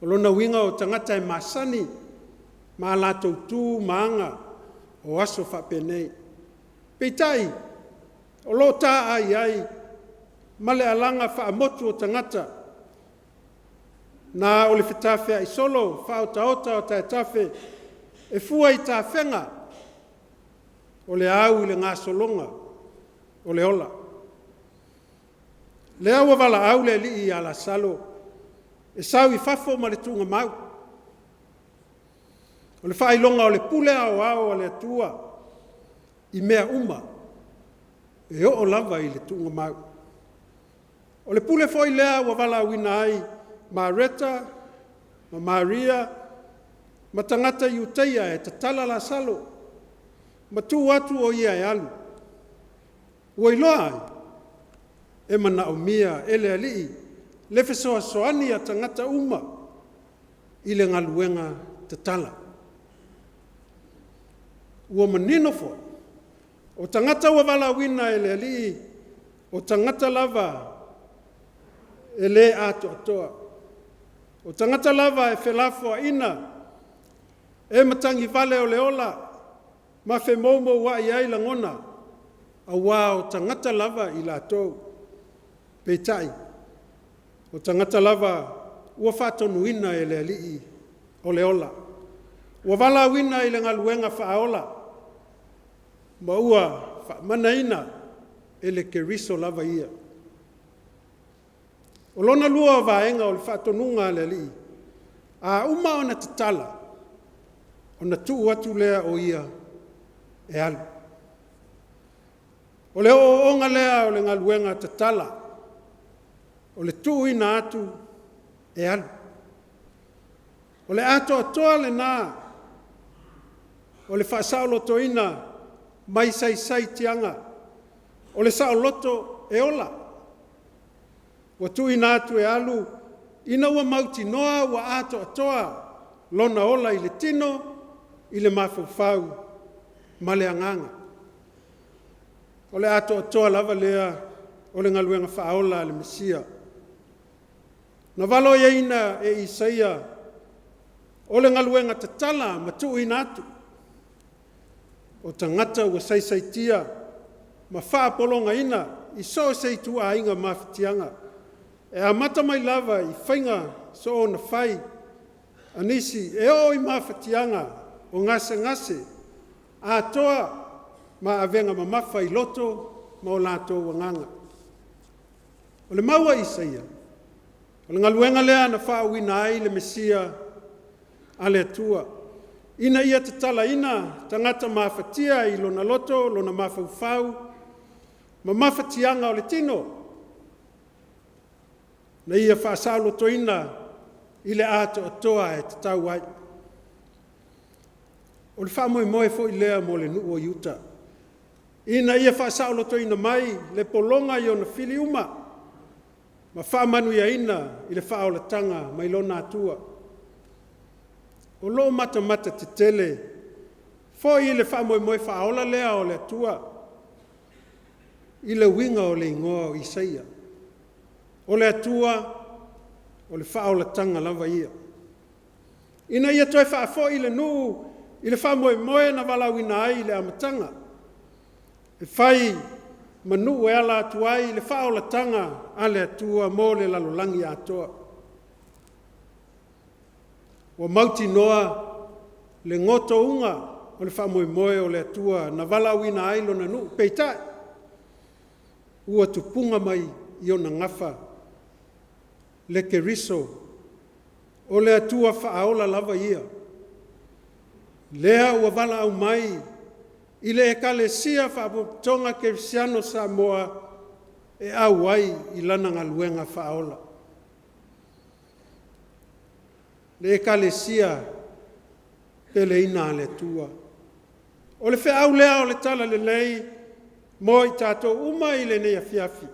O lona uiga o tagata e masani ma a latou tu ma aga o aso faapenei. Peitai, o lo o taai ai ma le alaga faamotu o tagata na o le fetafeai solo faaotaota o taetafe e fua i tafega o le au i le gasologa o le ola. Lea ua valaau le Alii ia Lasalo e sau i fafo ma le tuugamau. O le faailoga o le pule aoao a le Atua i mea uma, e oo lava i le tuugamau. O le pule foi lea ua valaauina ai Mareta ma Maria ma tagata Iutaia e tatala Lasalo ma tuu atu o ia e alu. Ua iloa ai, e manaomia e le Alii le fesoasoani a tagata uma i le galuega tatala. Ua manino foi, o tagata ua valaauina e le Alii, o tagata lava e le atoatoa. O tagata lava e felafoaiga, e matagi vale o le ola ma femoumouai ai lagona, aua o tagata lava i latou. Peitai, o tagata lava ua faatonuina e le Alii o le ola. Ua valaauina i le galuega faaola ma ua faamanaina e le Keriso lava ia. O lona lua o vaega o le faatonuga a le Alii, a uma ona tatala, ona tuu atu lea o ia e alu. O le ooooga lea o le galuega tatala, o le tuuina atu e alu. O le atoatoa lena o le faasaolotoina mai saisaitiaga, o le saoloto e ola. Ua tuuina atu e alu ina ua mautinoa ua atoatoa lona ola i le tino, i le mafaufau ma le agaga. O le atoatoa lava lea o le galuega faaola a le Mesia. Na valoiaina e Isaia o le galuega tatala ma tuuina atu, o tagata ua saisaitia ma faapologaina i so o se ituaiga mafatiaga, e amata mai lava i faiga soona fai a nisi e oo i mafatiaga o gasegase atoa ma avega mamafa i loto ma o latou agaga. O le mau a Isaia, o le galuega lea na faauuina ai le Mesia a le Atua, ina ia tatalaina tagata mafatia i lona loto, lona mafaufau ma mafatiaga o le tino, na ia faasaolotoina i le atoatoa e tatau ai. O le faamoemoe foi lea mo le nuu o Iuta, ina ia faasaolotoina mai le pologa i ona fili uma ma faamanuiaina i le faaolataga mai lona Atua. O lo o matamata tetele foi i le faamoemoe faaola lea o le Atua i le uiga o le igoa o Isaia, o le Atua o le faaolataga lava ia, ina ia toe faafoi le nuu i le faamoemoe na valaauina ai i le amataga, e fai ma nuu e ala atu ai le faaolataga a le Atua mo le lalolagi atoa. Ua mautinoa le gotouga o le faamoemoe o le Atua na valaauina ai Lona nuu, peitai, ua tupuga mai i ona gafa le Keriso o le Atua faaola lava ia, lea ua valaau mai i le Ekalesia Faapotopotoga Kerisiano o Samoa e auai i lana galuega faaola. Le Ekalesia peleina a le Atua. O le feau lea o le Talalelei mo i tatou uma i lenei afiafi.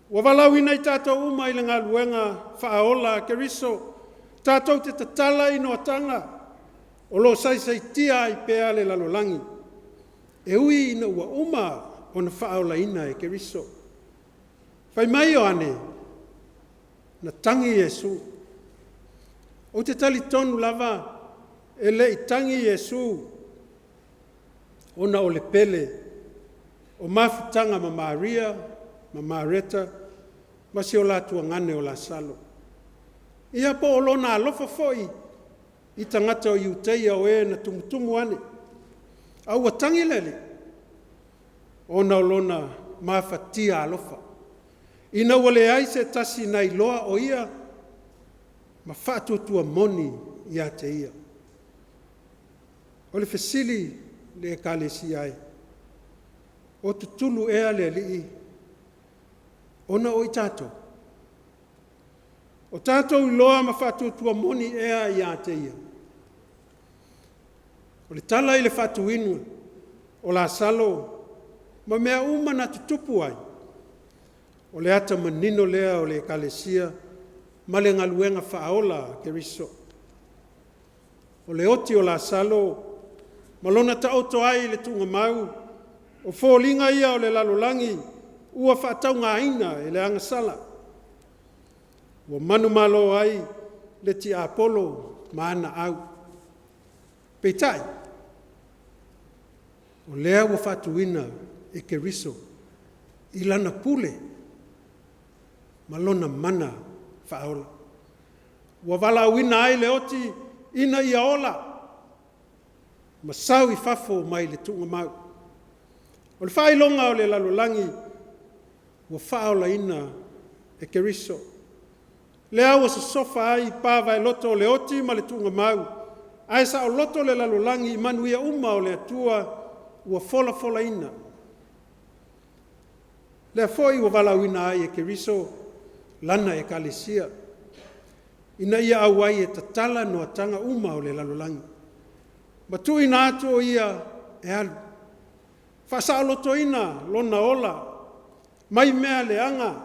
Ua valaauina i tatou uma i le galuega faaola a Keriso, tatou te tatala i noataga o lo o saisaitia ai pea le lalolagi, e ui ina ua uma ona faaolaina e Keriso. Fai mai Ioane, na tagi Iesu. Ou te talitonu lava e le i tagi Iesu ona o le pele o mafutaga ma Maria ma Mareta ma si o la tuagane o Lasalo. Ia po o Lona alofa foi i tagata o Iuteia o e na tumutumu ane, a ua tagi le Alii ona o Lona mafatia alofa, ina ua leai se tasi na iloa o Ia ma faatuatua moni ia te Ia. O le fesili i le Ekalesia e, o tutulu ea le Alii ona o i tatou? O tatou iloa ma faatuatua moni ea ia te Ia? O le tala i le faatuina o Lasalo ma mea uma na tutupu ai, o le ata manino lea o le Ekalesia ma le galuega faaola a Keriso. O le oti o Lasalo ma lona taoto ai i le tuugamau, o foliga ia o le lalolagi ua faataugaina e le agasala, ua manumalo ai le tiapolo ma ana au. Peitai, o lea ua faatuina e Keriso i Lana pule ma Lona mana faaola. Ua valaauina ai le oti ina ia ola ma sau i fafo mai le tuugamau. O le faailoga o le lalolagi ua faaolaina e Keriso, lea ua sosofa ai pa vaeloto o le oti ma le tuugamau, ae saoloto le lalolagi i manuia uma o le Atua ua folafolaina. Lea foi ua valaauina ai e Keriso Lana Ekalesia, ina ia auai e tatala noataga uma o le lalolagi, ma tuuina atu o Ia e alu, faasaolotoina lona ola mai mea leaga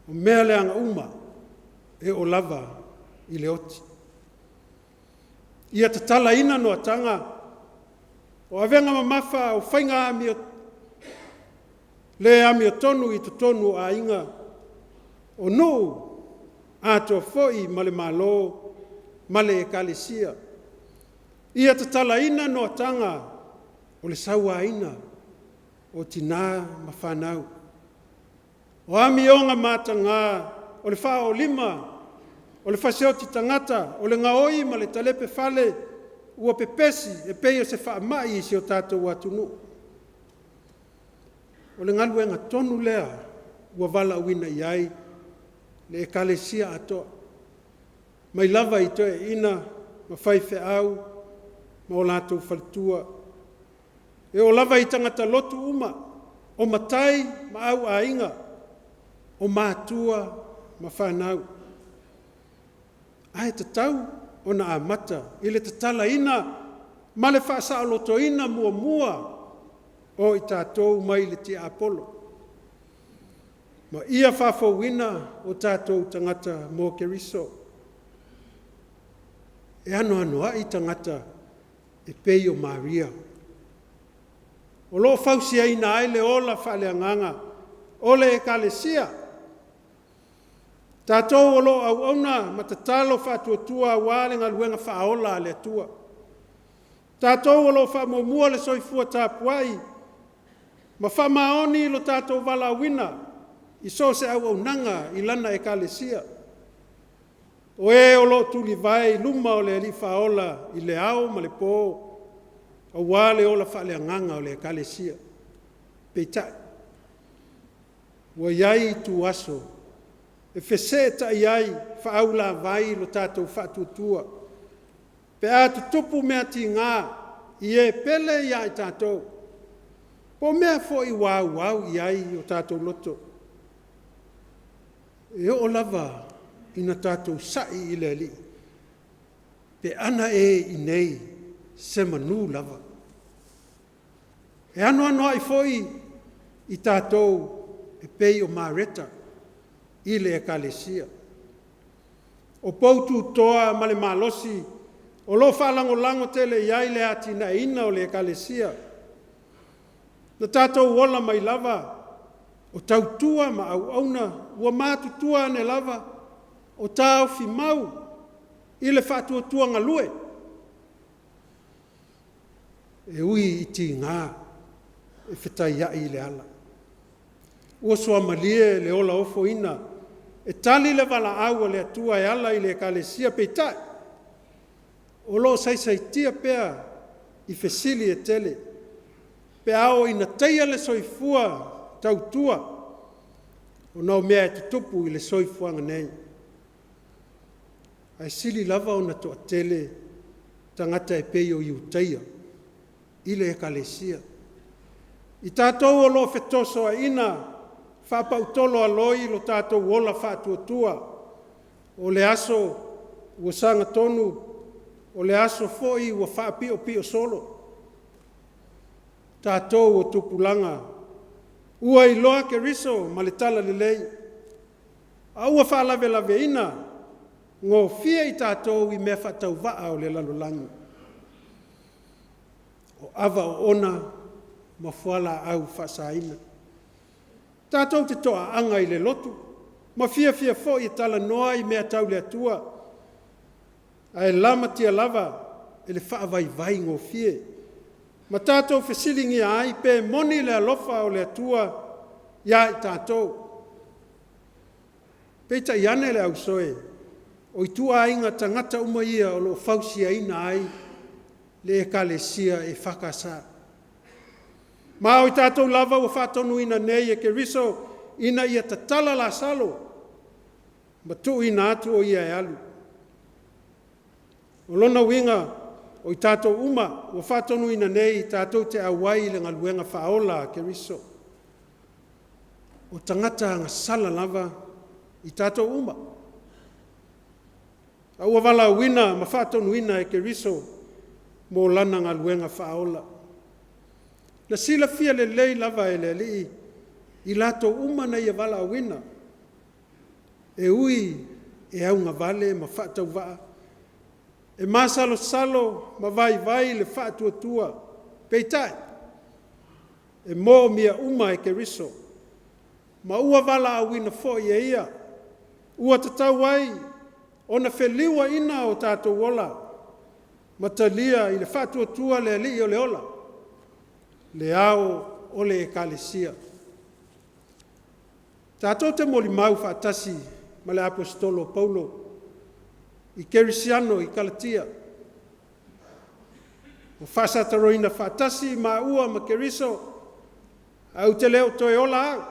ma mea leaga uma e oo lava i le oti. Ia tatalaina noataga o avega mamafa o faiga le amiotonu i totonu o aiga, o nuu, atoa foi ma le Malo ma le Ekalesia. Ia tatalaina noataga o le sauaina o tina ma fanau. O amioga mataga, o le faaoolima, o le fasioti tagata, o le gaoi ma le talepe fale. ua pepesi e pei o se faamai i si o tatou atunuu. O le galuega tonu lea ua valaauina i ai le Ekalesia atoa, mai lava i toeaiina ma faifeau ma o latou faletua, e oo lava i tagata lotu uma, o matai ma auaiga, o matua ma fanau. Ae tatau ona amata i le tatalaina ma le faasaolotoina muamua o i tatou mai le tiapolo, ma ia faafouina o tatou tagata mo Keriso. E anoanoai tagata e pei o Maria, o lo o fausiaina ai le ola faaleagaga o le Ekalesia. Tatou o lo o auauna ma tatalo faatuatua aua le galuega faaola a le Atua. Tatou o lo o faamuamua le soifua tapuai ma faamaoni lo tatou valaauina i so o se auaunaga i Lana Ekalesia. O e o lo o tulivae i luma o le Alii Faaola i le ao ma le po aua le ola faaleagaga o le Ekalesia. Peitai, ua i ai ituaso e feseetai ai faauilavai lo tatou faatuatua pe a tutupu mea tiga i e pele ia i tatou, po o mea foi ua auau i ai o tatou loto. E oo lava ina tatou sai i le Alii, pe ana e i inei semanu lava. E anoanoai foi i tatou e pei o Mareta i le Ekalesia. O poututoa ma le malosi o lo o faalagolago tele i ai le atinaeina o le Ekalesia. Na tatou ola mai lava o tautua ma auauna ua matutua ane lava o taofi mau i le faatuatua galue, e ui i tiga e fetaiai i le ala. Ua suamalie le ola ofoina e tali le valaau a le Atua e ala i le Ekalesia, peitai, o lo o saisaitia pea i fesili e tele pe a oo ina taia le soifua tautua ona o mea e tutupu i le soifuaga nei. Ae sili lava ona toatele tagata e pei o Iutaia i le Ekalesia. I tatou o lo o fetosoaina faapautolo aloi lo tatou ola faatuatua, o le aso ua sagatonu, o le aso foi ua faapiopio solo. Tatou o tupulaga ua iloa Keriso ma le Talalelei, a ua faalavelaveina gofie i tatou i mea faatauvaa o le lalolagi, o ava oona ma fualaau faasaina. Tatou te toaaga i le lotu ma fiafia foi e talanoa i mea tau le Atua, ae lamatia lava e le faavaivaigofie ma tatou fesiligia ai pe moni le alofa o le Atua ia i tatou. Peitai ane le au soe, o ituaiga tagata uma ia o lo o fausiaina ai le Ekalesia EFKS. Ma o i tatou lava ua faatonuina nei e Keriso ina ia tatala lasalo ma tuuina atu o ia e alu. O lona uiga, o i tatou uma ua faatonuina nei tatou te auai i le galuega faaola a Keriso. O tagata agasala lava i tatou uma, a ua valaauina ma faatonuina e Keriso mo lana galuega faaola. Na silafia lelei lava e le Alii i latou uma na Ia valaauina, e ui e augavale ma faatauvaa, e masalosalo ma vaivai le faatuatua, peitai, e moomia uma e Keriso, ma ua valaauina foi e Ia, ua tatau ai ona feliuaina o tatou ola ma talia i le faatuatua le Alii o le ola, le Ao o le Ekalesia. Tatou te molimau faatasi ma le Aposetolo o Paulo i kerisiano i Kalatia. Ua faasataroina faatasi maua ma Keriso, ae ou te le o toe ola au,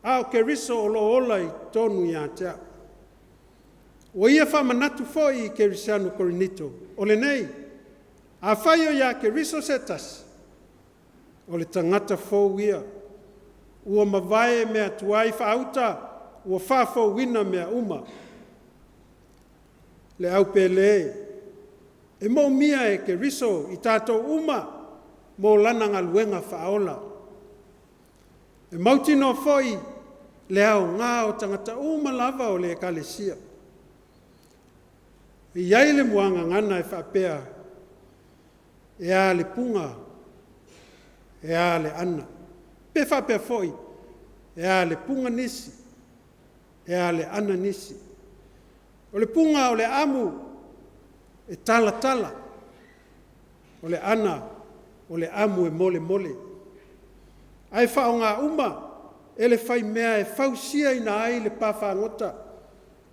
a o Keriso o lo o ola i totonu ia te au. Ua ia faamanatu foi i Kerisiano Korinito, o lenei, afai o ia Keriso se tasi, o le tagata fou ia. Ua mavae mea tuai faauta, ua faafouina mea uma. Le au pele, e moomia e Keriso i tatou uma mo lana galuega faaola. E mautinoa foi le aoga o tagata uma lava o le Ekalesia. E i ai le muagagana e faapea, e a le puna, e a le ana. Pe faapea foi, e a le puna nisi, e a le ana nisi. O le puna o le amu e talatala, o le ana o le amu e molemole. Ae faaaoga uma e le faimea e fausiaina ai le pa fagota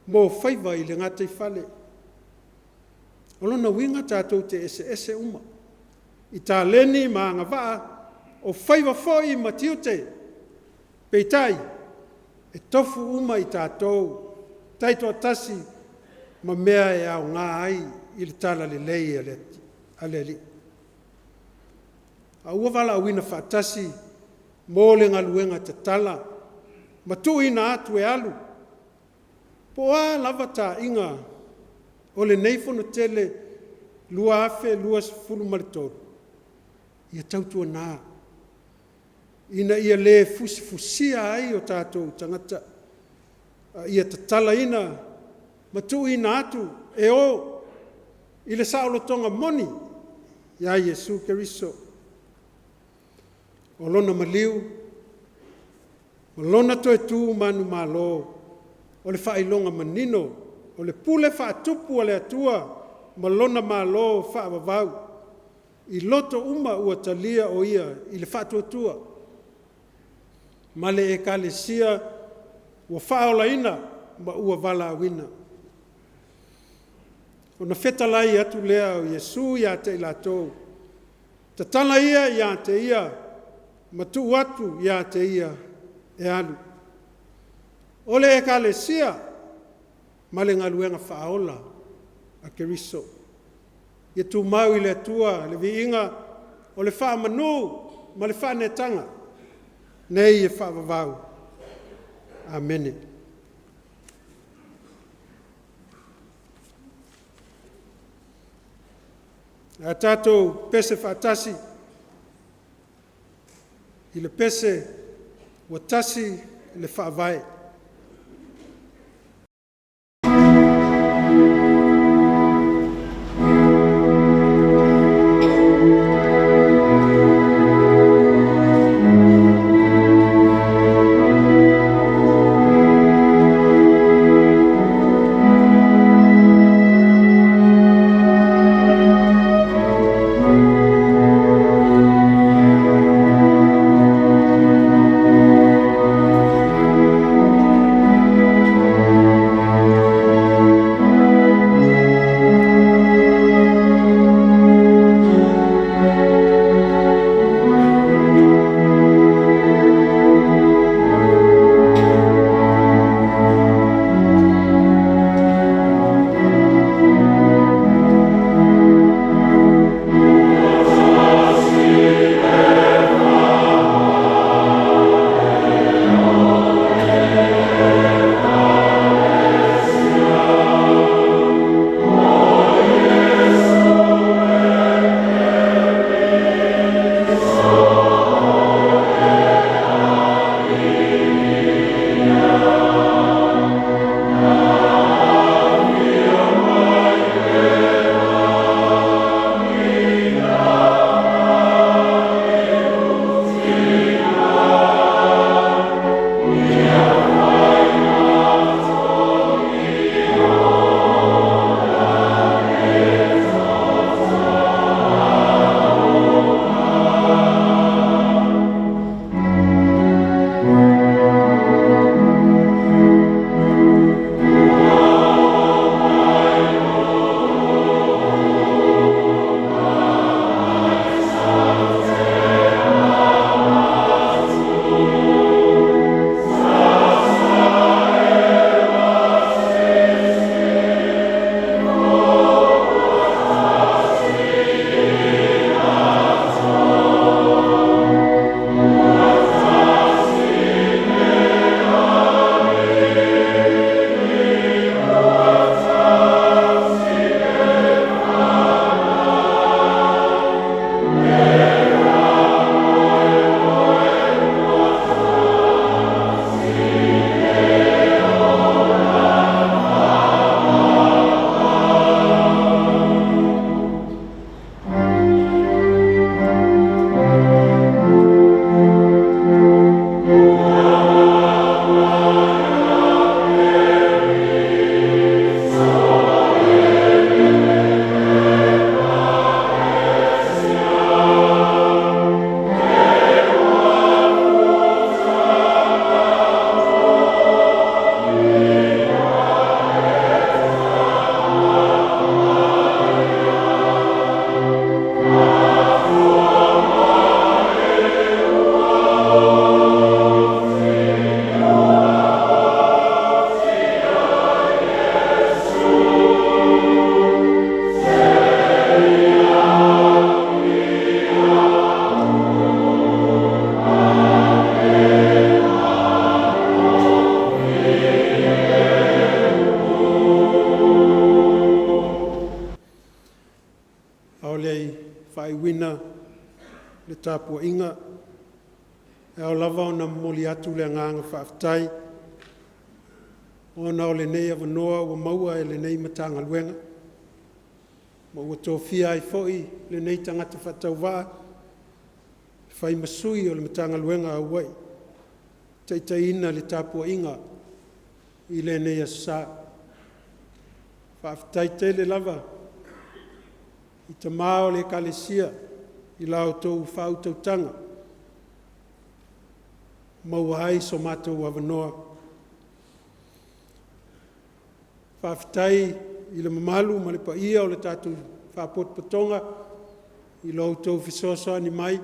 mo faiva i le gataifale. O lona uiga tatou te eseese uma i taleni ma agavaa, o faiva foi ma tiute, peitai, e tofu uma i tatou taitoatasi ma mea e aoga ai i le Talalelei a le Alii. A ua valaauina faatasi mo le galuega tatala ma tuuina atu e alu, po o a lava taaiga o lenei Fonotele 2023, ia tautuana, ina ia le fusifusia ai o tatou tagata, a ia tatalaina ma tuuina atu e o i le saolotoga moni ia Iesu Keriso. O Lona maliu ma Lona toe tu manumalo, o le faailoga manino o le pule faatupu a le Atua ma Lona Malo faavavau i loto uma ua talia o Ia i le faatuatua ma le Ekalesia ua faaolaina ma ua valaauina. Ona fetalai atu lea o Iesu ia te i latou, tatala ia ia te ia ma tuu atu ia te ia e alu. O le Ekalesia ma le galuega faaola a Keriso. Ia tumau i le Atua le viiga o le faamanu ma le faaneetaga, nei e faavavau. Amene. Ae a tatou pese faatasi i le pese, ua tasi le faavae. tapuaiga. E ao lava ona momoli atu le agaga faafetai ona o lenei avanoa ua maua e lenei Matagaluega, ma ua tofia ai foi lenei tagata faatauvaa e fai ma sui o le Matagaluega a Hauwai, e taitaiina le tapuaiga i lenei Aso Sa. Faafetai tele lava i tama o le Ekalesia i la outou faautautaga ua maua ai so matou avanoa. Faafetai i le mamalu ma le paia o le tatou Faalapotopotoga i lo outou fesoasoani mai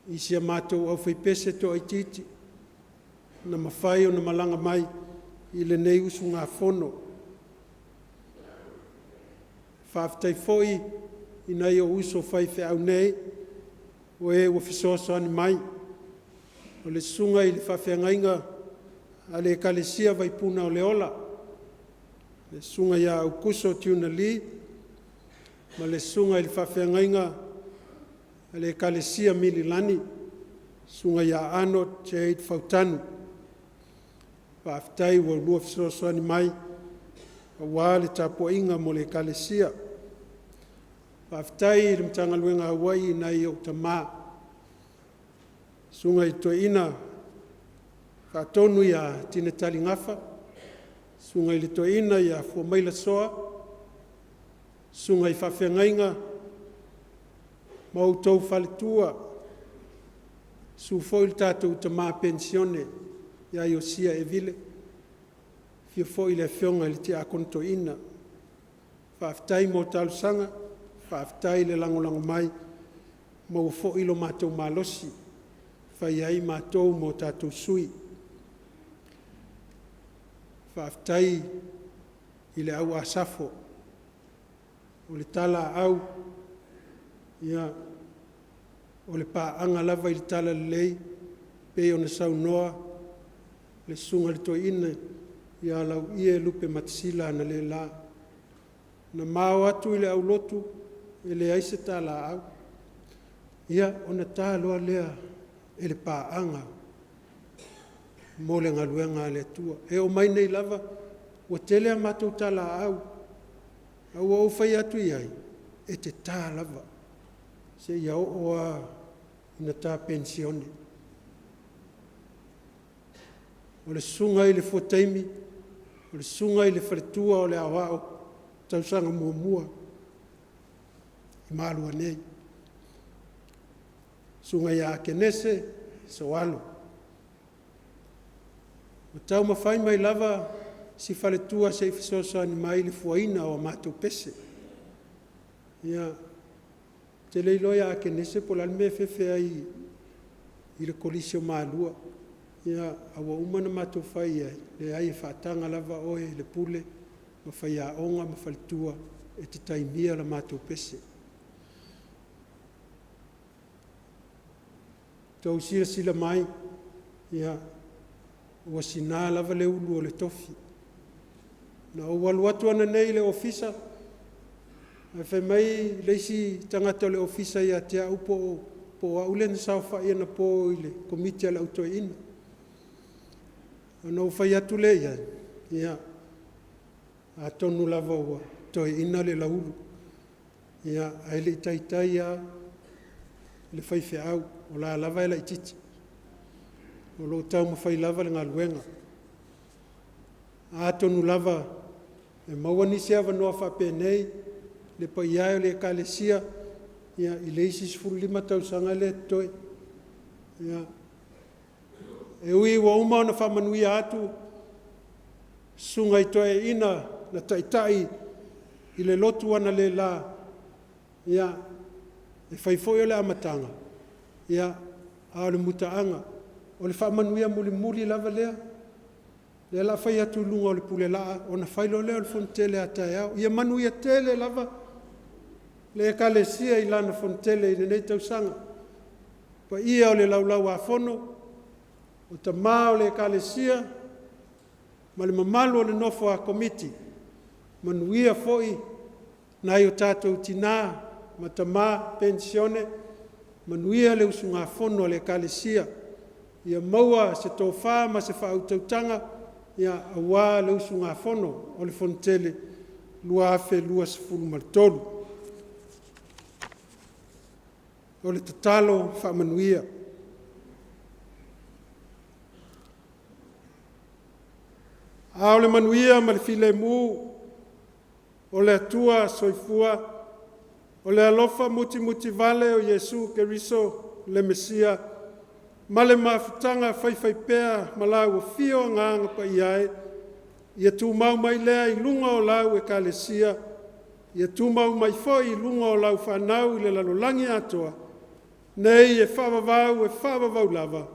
i si a matou aufaipese toaitiiti na mafai ona malaga mai i lenei usugafono. Faafetai foi i nai ou uso faifeau nei o e ua fesoasoani mai, o le Susuga i le Faafeagaiga a le Ekalesia Vaipuna o le Ola, le Susuga ia Aukuso Tuna Lee ma le Susuga i le Faafeagaiga a le Ekalesia Mililani, Susuga ia Arnold Jade Fautanu. Faafetai ua oulua fesoasoani mai aua le tapuaiga mo le Ekalesia. Faafetai i le Matagaluega a Hawaii i nai ou tama, Susuga i le Toeaina Faatonu ia Tina Tali Gafa, Susuga i le Toeaina ia Fuamaila Soa, Susuga i Faafeagaiga ma outou faletua, susu foi le tatou tama penisione ia Iosia Evile, afio foi le Afioga i le Tiakono Toeaina. Faafetai mo talosaga, faafetai le lagolago mai, maua foi lo matou malosi e fai ai matou ma o tatou sui. Faafetai i le au Asafo. O le talaaau, ia, o le paaga lava i le talalelei pei ona saunoa le Susuga i le Toeaina ia Lauie Lupematasila analeila. Na ma o atu i le aulotu e leai se talaaau, ia ona ta loa lea e le paaga mo le galuega a le Atua. E oo mai nei lava, ua tele a matou talaaau, ae ua ou fai atu i ai, e te ta lava seia oo lava ina ta penisione. O le susuga i le fuataimi, o le susuga i le faletua o le aoao i le tausaga muamua i Malua nei, Susuga ia Akenese Sooalo. Ua taumafai mai lava si faletua se i fesoasoani mai i le fuaina o a matou pese. Ia, ou te le iloa ia Akenese po o le a le mea e fefe ai i le Kolisi o Malua, ae ua uma ona matou fai i ai, leai e faataga lava oe i le pule ma faiaoga ma faletua e te taimia la matou pese. Ua outou silasila mai, ia, ua sina lava le ulu o le tofi. Na ou alu atu ananei i le ofisa ae fai mai le isi tagata o le ofisa ia te au po o au lea na saofai anapo i le Komiti a le Au Toeaina. Ona ou fai atu lea i ai, ia, atonu lava ua toeaina le lauulu, ae le i taitai lava le faifeau, o la e lava e laitiiti, o lo o taumafai lava le galuega. Atonu lava e maua nisi avanoa faapenei le paia e o le Ekalesia i le isi 15 tausaga lea e totoe. E ui ua uma ona faamanuia atu susuga i toeaiina na taitai i le lotu analeila, ia, e fai foi o le amataga, a o le mutaaga. O le faamanuia mulimuli lava lea, lea o le a fai atu i luga o le pulelaa ona fai loa lea o le fonotele a taeao. Ia manuia tele lava le Ekalesia i lana fonotele i lenei tausaga. Le paia o le Laulau-a-Fono, o tama o le Ekalesia ma le mamalu o le nofo a Komiti, manuia foi nai o tatou tina ma tama penisione. Manuia le usugafono a le Ekalesia, ia maua se tofa ma se faautautaga aua le usugafono o le Fonotele 2023. O le tatalo faamanuia. A o le manuia ma le filemu o le Atua soifua, o le alofa mutimutivale o Iesu Keriso o le Mesia ma le mafutaga faifaipea ma lau Afio Agaga Paia e, ia tumau mai lea i luga o lau Ekalesia, ia tumau mai foi i luga o lau fanau i le lalolagi atoa, nei e faavavau e faavavau lava.